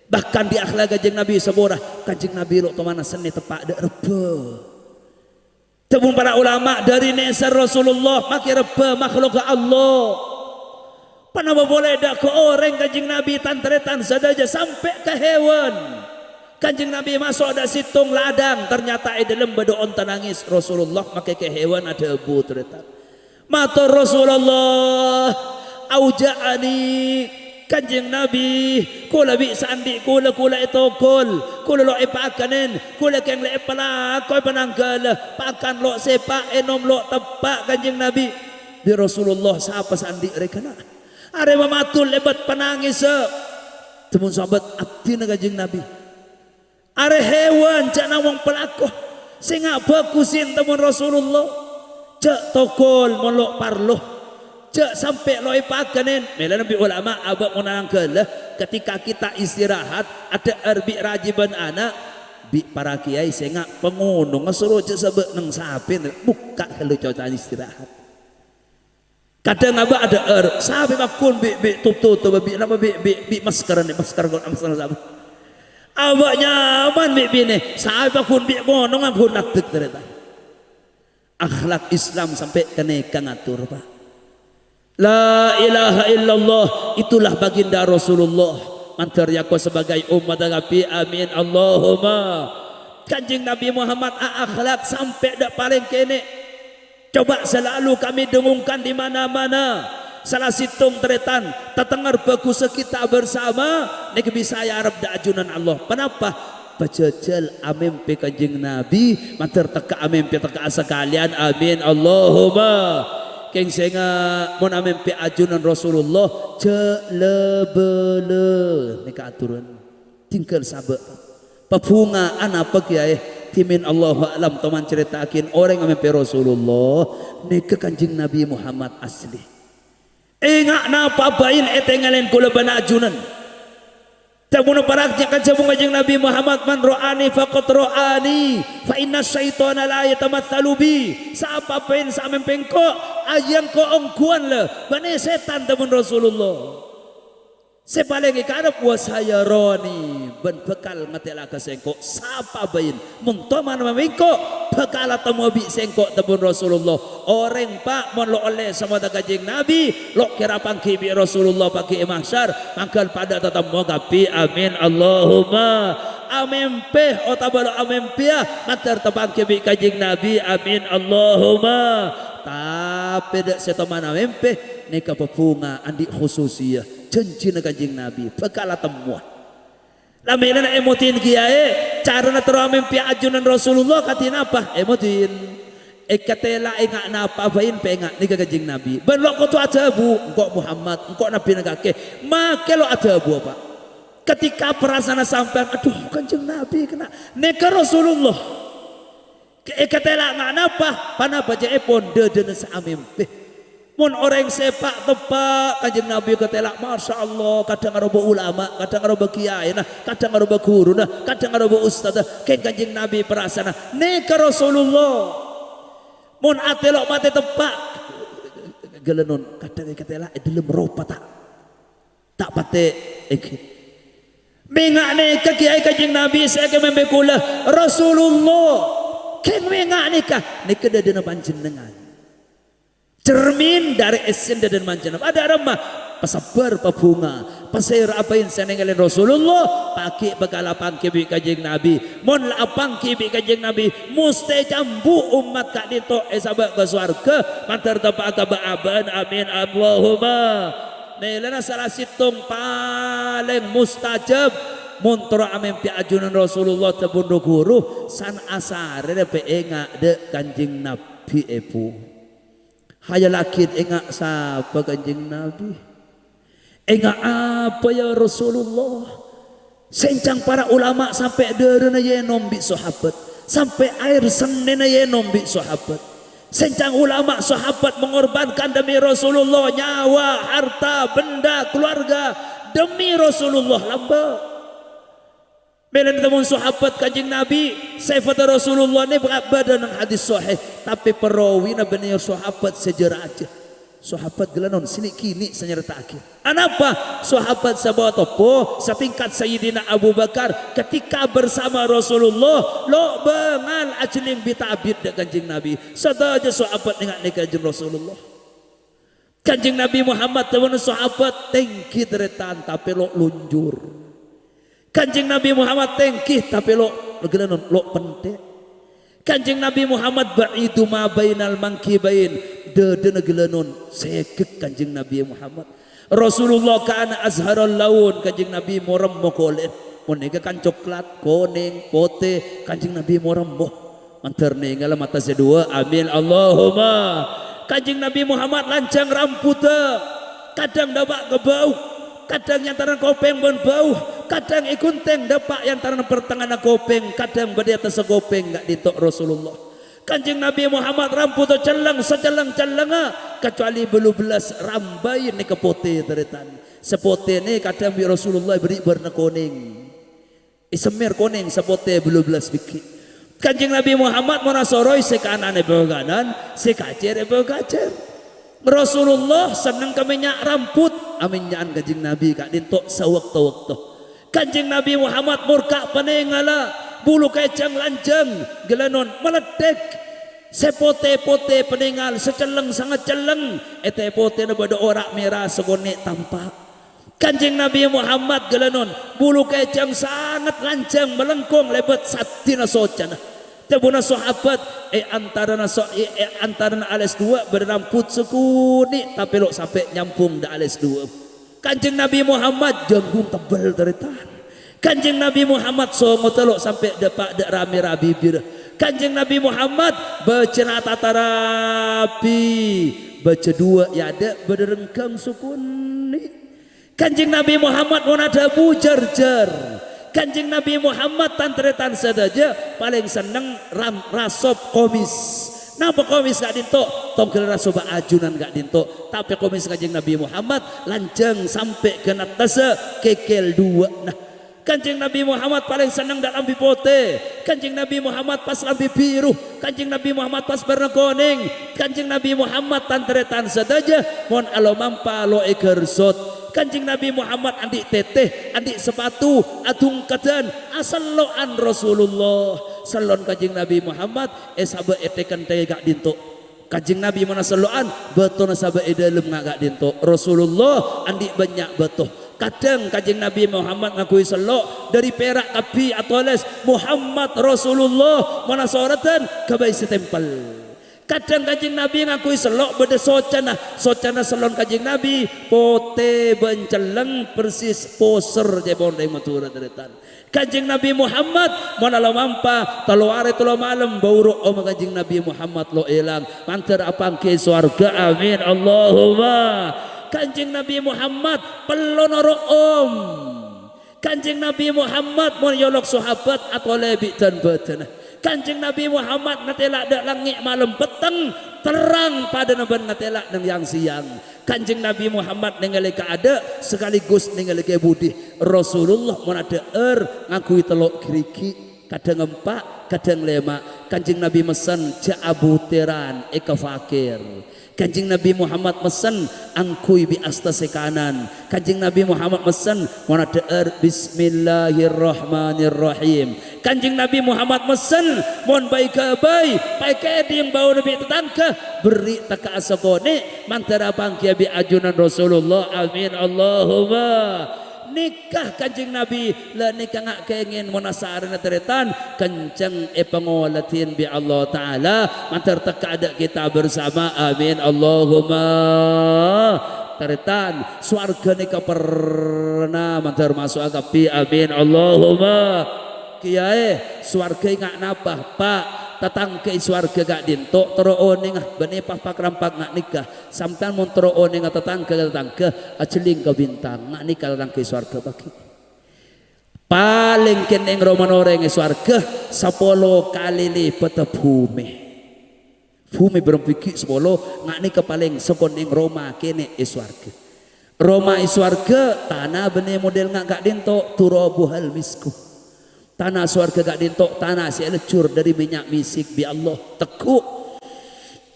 Bahkan dâri akhlak Kanjeng Nabi saporana, Kanjeng Nabi lo' toman sennè teppa' dâ' rebbhâ. Dhâbuna para ulama, dâri nèser Rasulullah makè rebbhâ makhlukka Allah. Ponapa polè dâ' ka orèng Kanjeng Nabi, tan-tarètan sadhâjâ, sampè' ka hèwan. Kanjeng Nabi maso' dâ' sèttong ladang, ternyata è dâlem bâdâ onta nangès. Rasulullah makè ka hèwan adhâbu, tarètan. Mator Rasulullah, "Auja'ani, Kanjeng Nabi, kaulâ bi' saandi' kaulâ, kaulâ ètogol, kaulâ lo' èpakanèn, kaulâ kèng la èpalako èpanangghâlâ, pakan lo' sèpa', ènom lo' teppa', Kanjeng Nabi." Bi' Rasulullah, "Sapa saandi' rè kana'?" Arè mamadul lèbât panangèssa. Dhâbuna sahabat, "Abdhina Kanjeng Nabi." Arè hèwan, jhâ' namong palako. Sènga' bhâghusin, dhâbuna Rasulullah. Jhâ' togol mon lo' parlo. Jhâ' sampè' lo' èpakanèn. Mèlana bi' ulama abâ' mon anangghâlâ, ketika kita istirahat, adhâ'âr bi' rajâ bân ana', bi' para kèyaè sènga' pangonongnga soro jhâ' sabâ' neng sapèna, bukka' ghâllu coca'an istirahat. Kadhâng abâ' adhâ'âr, sapè pagghun bi', bi' totobhâ, bi' napa, bi', bi', bi' maskerra, masker, masker sapè. Abâ' nyaman bi' binè, sapè pagghun bi' konongnga ghun addhek tarètan. Akhlak Islam sampè' ka nèka ngator, Pa'. La ilaha illallah, itulah baginda Rasulullah. Mandhâr yako sebagai ommat Nabi, amin, Allahumma. Kanjeng Nabi Muhammad a-, akhlak sampè' dâ' palèng kènè'. Coba selalu kami dengungkan di mana-mana. Sala sèttong tarètan, tatengnger bhâghussa kita bersama, nèka bisa èarep dâ' ajunan Allah. Ponapa? Pajhâjhâl amèmpè Kanjeng Nabi, mandhâr tekka' amèmpè tekka'a sakalèyan. Amin, Allahumma. Kèng sènga' mon amèmpè ajunan Rasulullah, jhâ' la-bâlâ. Nèka aturan. Tinggal sabâ'. Pabhunga'an apa kèyaè? Dhimèn Allahu a'lam, toman carèta'aghin orèng amèmpè Rasulullah, nèka Kanjeng Nabi Muhammad asli. Enga' napa bhâi ètèngalè kaulâ bân ajunan. Dhâbuna para ka-, dhâbuna Kanjeng Nabi Muhammad, "Man ra'ani faqad ra'ani, fa inna syaitana la yatamatsalu bi." Sapa bhâi sè amèmpè engko', Ajâ engko' ongghuwân la, bânnè sètan, dhâbuna Rasulullah. Sè palèng èkarep, "Wa sayarani," bân bhâkal ngatèla'a ka sèngko'. Sapa bâin? Mon tomana mangkèn engko', bhâkal atemmowa bi' sèngko', dhâbuna Rasulullah. Orèng, Pa', mon lo' ollè samotta Kanjeng Nabi, lo' kèra pangghi' bi' Rasulullah pangghi' è mahsyar, mangkèn padâ tatemmo kabbhi. Amin, Allahumma. Amèmpè otabâ lo' amèmpèya, mandhâr tapangghi' bi' Kanjeng Nabi. Amin, Allahumma. Tapè dâ' sè tomana mèmpè, nèka pabhunga andi' khususiyah, jhânjhina Kanjeng Nabi, bhâkal atemmowa. La mèlana èmodhi'in kèyaè, carana terro amèmpèya ajunan Rasulullah kadhi napa? Èmodhi'in. Èkatèla' enga' napa bâin pènga' nèka Kanjeng Nabi. Bân lo' kodhu adhâbu, "Engko' Muhammad, engko' Nabbhina kakè." Makè lo' adhâbu, Pa'. Ketika parasana sampèyan, "Adhu, Kanjeng Nabi kèna', nèka Rasulullah." Ke-, èkatèla' nga' napa? Panapa ca'èpon? Dâdâna sè amèmpè. Mon orèng sè pa'-teppa' Kanjeng Nabi èkatèla', masya Allah, kadhâng arowa ulama, kadhâng arowa kiyaèna, kadhâng arowa ghuruna, kadhâng arowa ustadda, kèng Kanjeng Nabi parasana, nèka Rasulullah. Mon atè lo' matè teppa', ghâlânon, kadhâng èkatèla' è dhâlem ropa ta'. Ta' patè èngghi. Mènga' nèka kèyaè Kanjeng Nabi sè èkamèmpè kaulâ, Rasulullah. Kèng mènga' nèka, nèka dâdâna panjhennengngan. Cermin dâri èssèna dâdâna panjhennengngan. Padâ ramma, pasebbhâr, pabhunga, pasèra bâin sè nèngalè Rasulullah, paghi' bhâkal apangghi' bi' Kanjeng Nabi. Mon la apangghi' bi' Kanjeng Nabi, mostè cambu' ommat ka'dinto èsabâ' ka sowarghâ, mandhâr teppa'a ka bâ'-abâ'ân. Amin, Allahumma. Mèlana sala sèttong palèng mustajab, mon terro amèmpè ajunan Rasulullah dhâbuna ru-ghuru, san asarè pènga' dâ' Kanjeng Nabi, èbu. Hayal aghi' enga' sapa Kanjeng Nabi. Enga' apa, ya Rasulullah? Sèncang para ulama sampè' dârâna èènom bi' sahabat, sampè' aèr sennèna èènom bi' sahabat. Sèncang ulama sahabat mengorbankan demi Rasulullah, nyawa, harta, benda, keluarga, demi Rasulullah lambâ'. Mèlana mon sahabat Kanjeng Nabi, sèfatta Rasulullah nè bâ-, bâdâ neng hadis sahih, tapè parawina bânnè sahabat sè jâ-rajâ. Sahabat ghellâ' non, sè nè'-kènè' sè nyarèta'aghi. Anapa? Sahabat sè bâ-, teppo, satingkat Sayyidina Abu Bakar, ketika bersama Rasulullah, lo' bângal ajhelling bit-abit dâ' Kanjeng Nabi. Sadhâjâ sahabat nènga' nè Kanjeng Rasulullah. Kanjeng Nabi Muhammad, dhâbuna sahabat, tèngghi tarètan, tapè lo' lonjor. Kanjeng Nabi Muhammad tèngghi, tapè lo', lo' ghellâ' non, lo' pentè'. Kanjeng Nabi Muhammad ba'idu ma bainal mangkibain, dâdâna ghellâ' non, sègek Kanjeng Nabi Muhammad. Rasulullah kana azharal laun, Kanjeng Nabi morèmmo kolè'en. Mon nèka kan coklat, konèng, potè, Kanjeng Nabi morèmmo. Mandhâr nèngala mata sè duwâ', amin, Allahumma. Kanjeng Nabi Muhammad lanjhâng rambhudda, kadhâng dâpa' ka bâu, kadhâng è antarana kopèng bân bâu, kadhâng èghunting dâpa' è antarana partengnga'anna kopèng, kadhâng bâdâ è attassa kopèng ka'dinto Rasulullah. Kanjeng Nabi Muhammad rambhudda celleng sacelleng-cellengnga, kacuali bâllu bellâs rambâi nèka potè, tarètan. Sè potè nè kadhâng bi' Rasulullah èbâri' bârna konèng. Èsemmèr konèng, sè potè bâllu bellâs bighi'. Kanjeng Nabi Muhammad mon asoroy sè kanan èbâ kanan, sè kacèr èbâ kacèr. Rasulullah senneng ka mènnya' rambhut, amènnya'an Kanjeng Nabi ka'dinto sawakto-wakto. Kanjeng Nabi Muhammad morka' panèngalla, bulu kècèng lanjhâng, ghellâ' non maleddhek. Sè potè-potè panèngal, sè celleng sanget celleng, è tè potèna bâdâ ora' mèra sakonè' tampa'. Kanjeng Nabi Muhammad ghellâ' non, bulu kècèng sanget lanjhâng malengkong lèbât saddhina socana. Dhâbuna sahabat, è antarana so-, è, è antarana alès duwâ' bâdâ rambhut sakonè', tapè lo' sampè' nyambung dâ' alès duwâ'. Kanjeng Nabi Muhammad jangghung tebbel, tarètan. Kanjeng Nabi Muhammad songotta lo' sampè' dâpa' dâ' ra-mèra bibir. Kanjeng Nabi Muhammad bâjâna atata rapi, bâjâ duwâ' è adâ' bâdâ rengghâng sakonè'. Kanjeng Nabi Muhammad mon adhâbu jhâr-jhâr. Kanjeng Nabi Muhammad, tan-tarètan sadhâjâ, palèng senneng ram-, rasop komis. Napa komis ka'dinto? Tongghâl rasoba ajunan ka'dinto. Tapè komis Kanjeng Nabi Muhammad lanjhâng sampè' ka attassa kèkèl duwâ'na. Kanjeng Nabi Muhammad palèng senneng dâ' lambhi potè. Kanjeng Nabi Muhammad pas lambhi biru. Kanjeng Nabi Muhammad pas bârna konèng. Kanjeng Nabi Muhammad, tan-tarètan sadhâjâ, mon alomampa lo' ègârsot. Kanjeng Nabi Muhammad andi' tètè, andi' sapatu, adhungkèdhân, asello'an Rasulullah. Sellon Kanjeng Nabi Muhammad èsabâ' è tè-kantè ka'dinto. Kanjeng Nabi mon asello'an, bâtona sabâ' è dâlem nga' ka'dinto. Rasulullah andi' bânnya' bâto. Kadhâng Kanjeng Nabi Muhammad ngangghuy sello', dâri pèra' kabbhi atolès, "Muhammad Rasulullah", mon asoradhân, ghâbây sè tempel. Kadhâng Kanjeng Nabi ngangghuy sello' bâdâ socana, socana sellon Kanjeng Nabi, potè bân celleng, persis poser ca'èpon rèng Madhurâ, tarètan. Kanjeng Nabi Muhammad, mon alomampa, tello arè tello malem, bâu ro'om Kanjeng Nabi Muhammad lo' èlang. Mandhâr apangghi sowarghâ, amin, Allahumma. Kanjeng Nabi Muhammad, pellona ro'om. Kanjeng Nabi Muhammad, mon èolok sahabat, atolè bi' dân-bâdânna. Kanjeng Nabi Muhammad ngatèla' dâ' langngè' malem petteng, terrang padâna bân ngatèla' neng yang-sèyang. Kanjeng Nabi Muhammad nèngalè kaadâ' sakaligus nèngalè ka budi. Rasulullah mon adhâ'âr ngangghuy tello' ghârighi', kadhâng empa', kadhâng lèma'. Kanjeng Nabi messen, "Jhâ' abutèran, èkafakèr." Kanjeng Nabi Muhammad messen, "Angghuy bi' asta sè kanan." Kanjeng Nabi Muhammad messen, mon adhâ'âr, "Bismillahirrahmanirrahim." Kanjeng Nabi Muhammad messen, mon bâi-ghâbây, paèkèdhing bâuna bi' tatangghâ, berri' tekka'a sakonè', mandhâr apangghi bi' ajunan Rasulullah. Amin, Allahumma. Nèka Kanjeng Nabi, la nèka nga' kèngèn mon asarèna tarètan, kenceng èpangoladhin bi' Allah Ta'ala, mandhâr tekka'a dâ' kita bersama. Amin, Allahumma. Tarètan, sowarghâ nèka perna mandhâr maso'a kabbhi. Amin, Allahumma. Kèyaè, sowarghâ enga' napa, Pa'? Tatangghâ è sowarghâ ka'dinto terro onènga, bânnè pa-, pak-rampak nga' nèka. Sampèyan mon terro onènga tatangghâ ka tatangghâ, ajhelling ka bintang, nga' nèka tatangghâ è sowarghâ, Pa'. Palèng kènèng romana orèng è sowarghâ sapolo kalè lèbâdhâ bhumè. Bhumè bârâmpa ghi' sapolo, nga' nèka palèng sakonèng roma kènè' è sowarghâ. Roma è sowarghâ, tana bânnè model nga' ka'dinto, turabuhal misku. Tana sowarghâ ka'dinto, tana sè èlejjhur dâri mènnya' misik bi' Allah, tegghu'.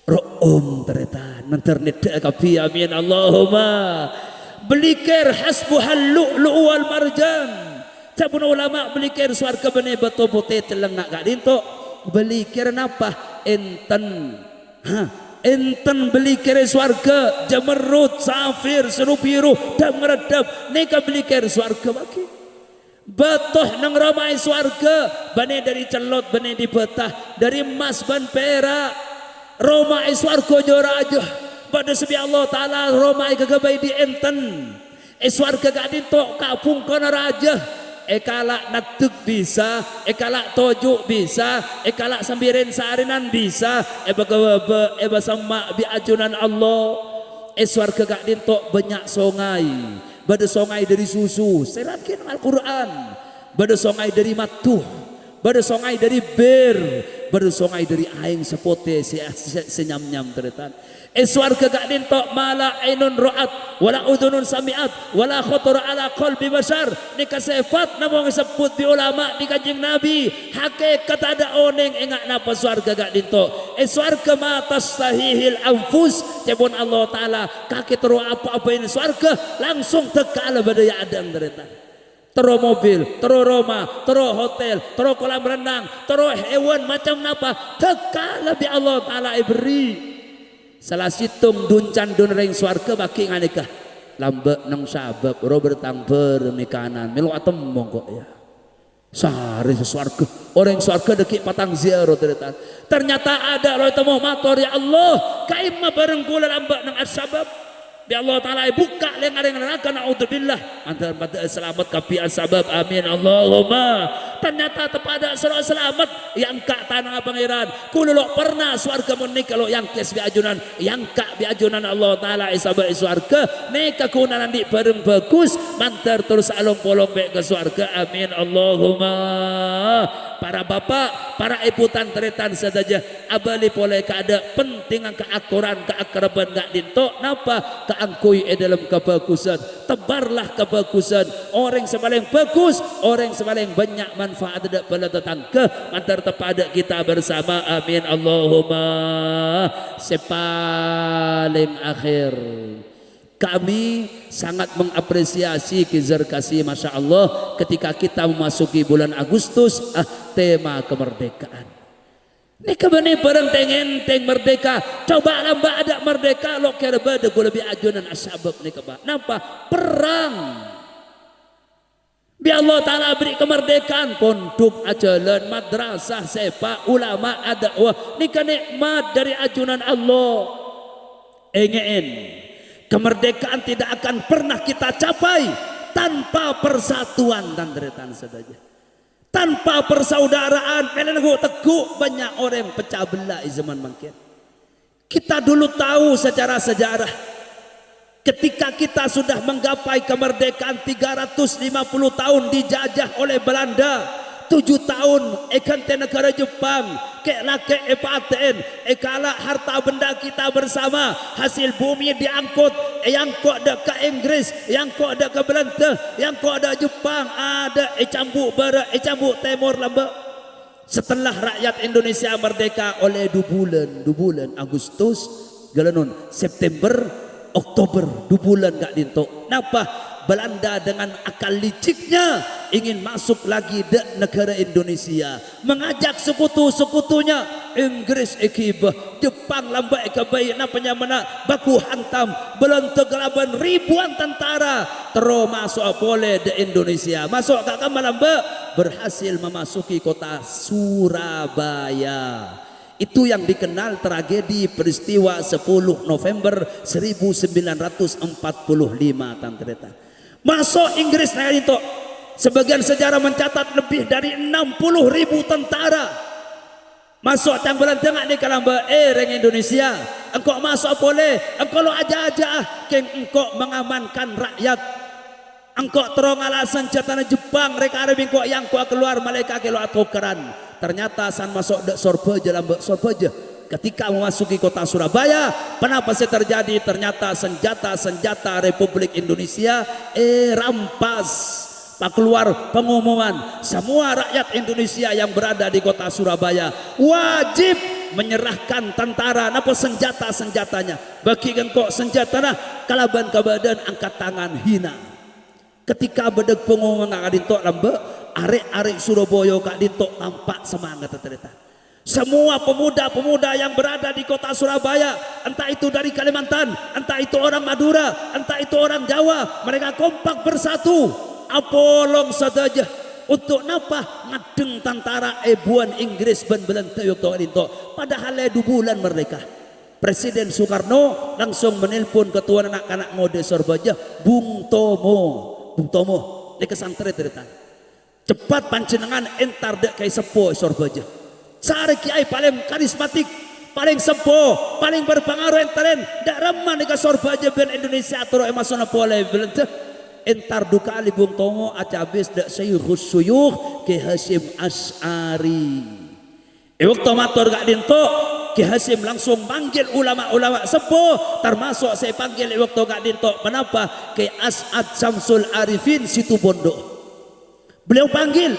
Ro'om, tarètan, mandhâr nèddhâ'â kabbhi, amin, Allahumma. Bâlikèr hasbuhal lu'lu'u wal marjan. Sabuna ulama bâlikèr sowarghâ bânnè bâto potè celleng nga' ka'dinto. Bâlikèr napa? Enten. Ha, enten bâlikèr è sowarghâ, jamerrut, safir, sèro bhiru, dhâp-ngarèddhâp. Nèka bâlikèr sowarghâ, Pa'. Bâto neng roma è sowarghâ, bânnè dâri cellot, bânnè dâri bâta, dâri emmas bân pèra'. Roma è sowarghâ jâ-rajâ, bâdâ sè bi' Allah Ta'ala roma èkaghâbây dhi' enten. È sowarghâ ka'dinto ka-, bhungkona rajâ, èkala' naddhek bisa, èkala' toju' bisa, èkala' sambi rèn-sarènan bisa, èbâghâbâ, èbâsemma' bi' ajunan Allah. È sowarghâ ka'dinto bânnya' songay. Bâdâ songay dâri susu, sè èraghâna Al-Qur'an. Bâdâ songay dâri maddu. Bâdâ songay dâri bir. Bâdâ songay dâri aèng sè potè sè, sè, sè nyam-nyam, tarètan. È sowarghâ ka'dinto ma la ainun ra'at, wa la udhunun sami'at, wa la khatara ala qalbi bashar. Nèka sèfat namong èsebbhut bi' ulama bi' Kanjeng Nabi. Hakèkat tadâ' onèng enga' napa sowarghâ ka'dinto. È sowarghâ ma tastahihil anfus, ca'èpon Allah Ta'ala, kakè terro apa-apaèn sowarghâ, langsung tekka' la bâdâ è adâ'na, tarètan. Terro mobil, terro roma, terro hotel, terro kolam renang, terro hewan macam napa, tekka' la bi' Allah Ta'ala èberri'. Sala sèttong dun-candun rèng sowarghâ bâgi' nganèka. Lambâ' neng sabâb, roh bertang bârâmè kanan, mèlo atemmong ko', ya. Sarè sè sowarghâ. Orèng sowarghâ dâgghi' patang ziarah, tarètan. Ternyata adâ' roh ètemmo mator, "Ya Allah, ka'imma bhâreng kaulâ lambâ' neng as-sabâb?" Bi' Allah Ta'ala èbukka' lèng-arèng naraka, na'udzubillah. Mandhâr padâ salamet kabbhi as-sabâb. Amin, Allahumma. Ternyata teppa' adâ' soro salamet, èangka' tanangnga Pangèran. Kaulâ lo' perna sowarghâ mon nèka lo' èangkès bi' ajunan. Èangka' bi' ajunan Allah Ta'ala èsabâ' è sowarghâ. Nèka ghunana andi' bhâreng bhâghus, mandhâr terros along-polong bâ' ka sowarghâ. Amin, Allahumma. Para bapa', para èbhu tan-tarètan sadhâjâ, abâli polè ka adâ', pentingnga kaakoran, kaakrabbhân ka'dinto'. Napa? Kaangghuy è dhâlem kabhâghusân. Tebarlah kabhâghusân. Orèng sè palèng bhâghus, orèng sè palèng bânnya' manfaat dâ' bhâlâ tatangghâ, mandhâr teppa' dâ' kita bersama. Amin, Allahumma. Sè palèng akhèr. Kami sangat mengapresiasi Ki Zarkasi, Masya Allah, ketika kita memasuki bulan Agustus, ah, tema kemerdekaan. Nèka bânnè bhârâng tè-ngèntèng merdeka. Coba lambâ' adâ' merdeka, lo' kèra bâdâ ghulâ bi' ajunan asabâb nèka, Pak. Napa? Perang. Bi' Allah Ta'ala aberri' kamardekaan, pondhuk ajhâlân, madrasah, sepak, ulama, adâ'wah. Nèka nè'mat dâri ajunan Allah. Èngè'è, kamardekaan tidak akan pernah kita capai tanpa persatuan, tan-tarètan sadhâjâ. Tanpa persaudaraan, mèlana ghu'-tegghu' bânnya' orèng pecah belah è zaman mangkèn. Kita dulu tahu sejarah-sejarah. Ketika kita sudah menggapai kemerdekaan tiga ratus lima puluh tahun dijajah oleh Belanda, tujuh tahun èghântè naghârâ Jepang, kè'-lakè' èpatè'è, èkala' harta benda kita bersama, hasil bumi diangkut, èangko' dâ' ka Inggris, èangko' dâ' ka Belanda, èangko' dâ' Jepang, adâ' è cambu' bârâ', è cambu' tèmor lambâ'. Setelah rakyat Indonesia merdeka oleh du bulân, du bulân, Agustus, ghâlânon, September, Oktober, du bulân ka'dinto'. Napa? Belanda dengan akal liciknya ingin masuk lagi dâ' naghârâ Indonesia, mengajak sekutu-sekutunya, Inggris èghibâ, Jepang lambâ' èghâbây, napa nyamana, baku hantam, Belanda kalabân ribuan tentara terro maso'a polè dâ' Indonesia. Maso' ka kamma lambâ'? Berhasil memasuki kota Surabaya. Itu yang dikenal tragedi peristiwa sepuluh November seribu sembilan ratus empat puluh lima, tan-tarètan. Maso' Inggris nèka ka'dinto'. Sebagian sejarah mencatat lebih dari enam puluh ribu tentara. Maso' ca'na Belanda nga' nèka lambâ', "Eh, rèng Indonesia, engko' maso'a polè, engko' lo' ajâjâ'â, kèng engko' mengamankan rakyat. Engko' terro ngala' sanjhâtana Jepang, rè-karè bi' engko' èangko'a kalowar, malaèka' kè lo' atokaran." Ternyata san maso' dâ' Sorbhâjâ lambâ', Sorbhâjâ. Ketika memasuki kota Surabaya, ponapa sè terjadi? Ternyata sanjhâta-sanjhâta Republik Indonesia èrampas. Pakalowar pengumuman, semua rakyat Indonesia yang berada di kota Surabaya wajib menyerahkan tentara, napa, senjata-senjatanya. Bâgi ka engko' senjatana, kalabân kabâdâ'ân angkat tangan hina. Ketika bâdâ pengumuman ka'dinto' lambâ', arè'-arè' Surabaya ka'dinto' tampa' semangat, tarètan. Semua pemuda-pemuda yang berada di kota Surabaya, entah itu dari Kalimantan, entah itu orang Madura, entah itu orang Jawa, mereka kompak bersatu, apolong sadhâjâ. Untuk napa? Ngaddheng tantara èbhuwân Inggris bân Belanda è bâkto ka'dinto', padahal è du bulân merdeka. Presiden Soekarno langsung menelpon ketua na'-kana' ngodâ Sorbhâjâ, "Bung Tomo, Bung Tomo, nèka santrè, tarètan. Ceppat panjhennengngan entar dâ' Kèyaè Seppo è Sorbhâjâ. Sarè kèyaè palèng karismatik, palèng seppo, palèng berpengaruh entarèn. Dâ' remma nèka Sorbhâjâ bân Indonesia terro èmaso'a polè Belanda." Entar du kalè Bung Tomo acabis dâ' Syaikhus Syuyukh Kè Hasyim Asy'ari. È bâkto mator ka'dinto', Kè Hasyim langsung manggil ulama-ulama seppo, termasuk sè èpanggil è bâkto ka'dinto', ponapa? Kè As'ad Syamsul Arifin Situbondo. Beliau panggil.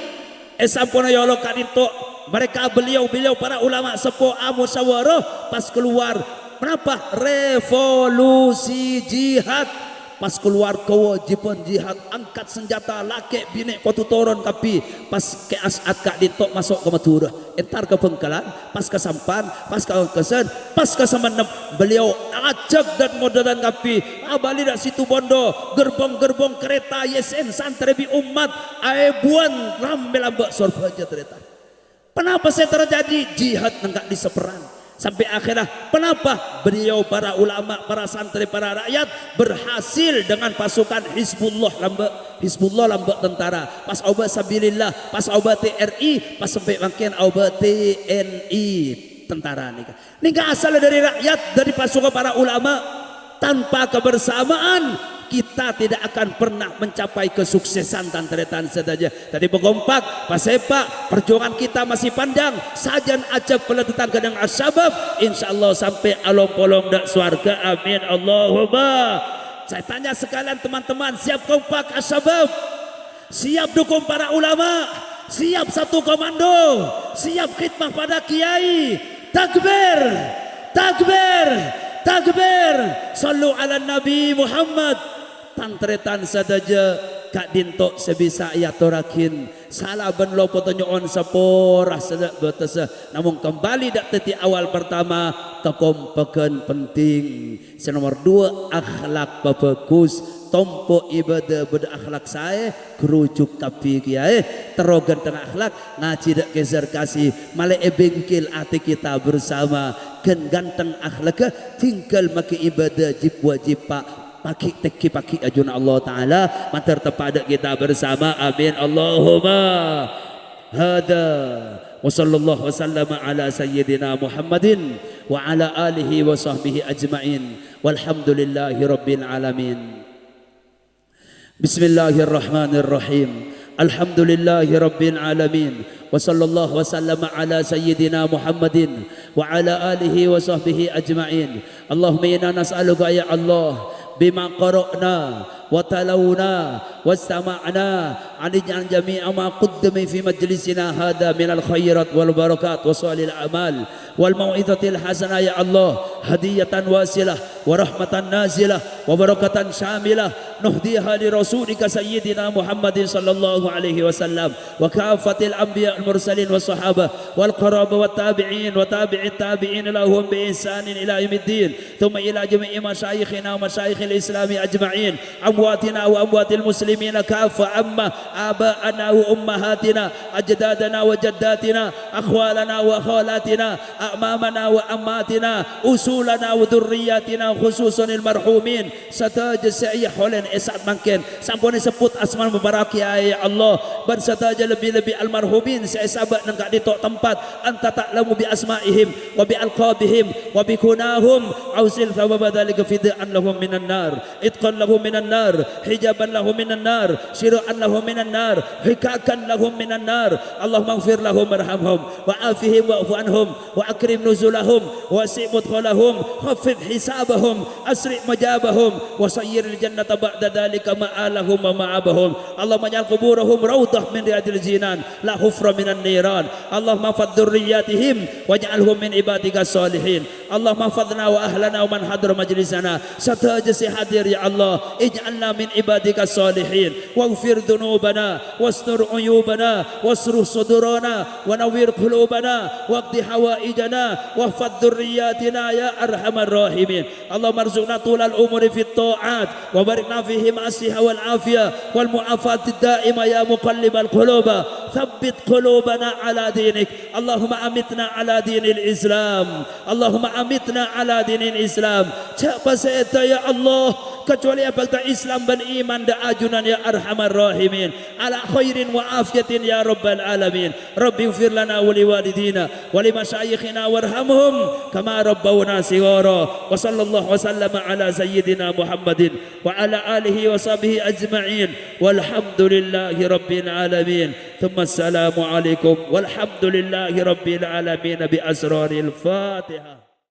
È, samponna èolok ka'dinto', mereka, beliau-beliau para ulama seppo amusyawarah, pas kalowar, ponapa? Revolusi jihad. Pas kalowar kawâjibhân jihad, angkat sanjhâta, lakè' binè' kodhu toron kabbhi. Pas Kè As'ad ka'dinto' maso' ka Madhurâ. Entar ka Bhângkalan, pas ka Sampang, pas ka Wangkasân, pas ka Samenep. Beliau ajhâk dâ' modâdhân kabbhi, abâli dâ' Situbondo, gerbong-gerbong kereta yèsèn santrè bi' ommat, aèbhuwân rammè lambâ' Sorbhâjâ, tarètan. Ponapa sè terjadi? Jihad neng ka'dissa' perrang. Sampè' akhèrra, ponapa? Beliau, para ulama, para santrè, para rakyat berhasil dengan pasukan Hizbullah lambâ', Hizbullah lambâ' tentara. Pas aobâ sabilillah, pas aobâ T R I, pas sampè' mangkèn aobâ T N I, tentara nèka. Nèka asalla dâri rakyat, dâri pasukan para ulama. Tanpa kebersamaan, kita tidak akan pernah mencapai kesuksesan, tan-tarètan sadhâjâ. Dhâddhi pakompak, pasepa', perjuangan kita masih panjang. Sajân ajâk pèlè dâteng ka nèng Asy-Syabab, insyaallah sampè' along-polong dâ' sowarghâ. Amin, Allahumma. Saya tanya sekalian teman-teman, siap kompak Asy-Syabab? Siap dukung para ulama? Siap satu komando? Siap khidmah pada kiai? Takbir! Takbir! Takbir! Shallu ala Nabi Muhammad. Tan-tarètan sadhâjâ, ka'dinto sè bisa èatorraghi. Sala bân lopot nyo'on sapora sè ta' bâtessa. Namong kembali dâ' dhâddhi awal pertama, kakompaghân penting. Sè nomor dua, akhlak pabhâghus. Tompo' ibâdâ bâdâ akhlak saè, ghârujuk kabbhi kèyaè. Terro ghântheng akhlak, ngajhi dâ' kèsar kasi, malè è bengkel atè kita bersama. Ghân ghântheng akhlakka, tinggal makè ibâdâ jib-wajibba, paghi' tèngghi paghi' ajunna Allah Ta'ala, mandhâr teppa' dâ' kita bersama. Amin. Allahumma. Hadza wa sallallahu wa sallama ala sayyidina Muhammadin wa ala alihi wa sahbihi ajma'in. Walhamdulillahi rabbil alamin. Bismillahirrahmanirrahim. Alhamdulillahi rabbil alamin. Wa sallallahu wa sallama ala sayyidina Muhammadin wa ala alihi wa sahbihi ajma'in. Allahumma inna nas'aluka ya Allah, bima qara'na wa talawna wa istama'na, an ij'al jami'a ma qaddama fi majlisina hadza minal khairat wal barakat wa shalihil a'mal wal mau'izatil hasanah ya Allah, hadiyatan wasilah wa rahmatan nazilah wa barakatan syamilah, nuhdiha li rasulika sayyidina Muhammadin sallallahu alaihi wasallam wa kaffatil anbiya wal mursalin was sahabah wal qaraba wat tabi'in wa tabi'it tabi'in lahum bi ihsanin ila yaumiddin. Thumma ila jami'i masyayikhina wa masyayikhil islami ajma'in, amwatina wa amwatil muslimina kaffa, amma aba'ana wa ummahatina, ajdadana wa jaddatina, akhwalana wa khalatina, a'mamana wa ammatina, usulana wa dzurriyyatina, khususan al marhumin, sadhâjâ sè èyaholèn è sa'at mangkèn, sampon èsebbhut asmana para kiai, ya Allah, bân sadhâjâ lebbi-lebbi almarhumin sè èsabâ' neng ka'dinto tempat, anta ta'lamu bi asma'ihim wa bi alqabihim wa bi kunahum, ausil thawaba dzalika fidaan lahum minan nar, itqan lahum minan nar, hijaban lahum minan nar, syiraan lahum minan nar, hikakan lahum minan nar. Allahumma ighfir lahum warhamhum wa afihim wa'fu anhum wa akrim nuzulahum wa wasi' mudkhalahum, khaffif hisabahum, asri' majabahum, wa sayyiril jannata ba'da dzalika ma'alahum wa ma'abahum. Allahumma ij'al quburahum raudhah min riyadil jinan, la hufra minan niran. Allahumma ihfadz dzurriyyatihim waj'alhum min ibadika shalihin. Allahumma ihfadzna wa ahlana wa man hadara majlisana. Sadhâjâ sè hadir, ya Allah, ij'alna min ibadika shalihin. Waghfir dzunubana, wastur uyubana, wasruh sudurana, wa nawwir qulubana, waqdi hawaijana, wahfadz dzurriyyatina ya arhamar rahimin. Allahumma arzuqna tulal umuri fit tha'at, wa barik lana fihi ma'as sihha wal afiyah, wal mu'afatid daimah ya muqallibal qulub, tsabbit qulubana ala dinik. Allahumma amitna ala dinil Islam. Allahumma amitna ala dinil Islam. Jhâ' pasèdhâ, ya Allah, kecuali abhâkta Islam bân iman dâ' ajunan, ya arhamar rahimin. Ala khairin wa afiyatin, ya rabbal alamin. Rabbighfir lana wa liwalidina wa limasyayikhina warhamhum kama rabbawna shighara. Wa sallallahu wa sallama ala sayyidina Muhammadin wa ala alihi wa sahbihi ajma'in. Walhamdulillahi rabbil alamin. Tsumma assalamu alaikum. Walhamdulillahi rabbil alamin bi asraril Fatihah.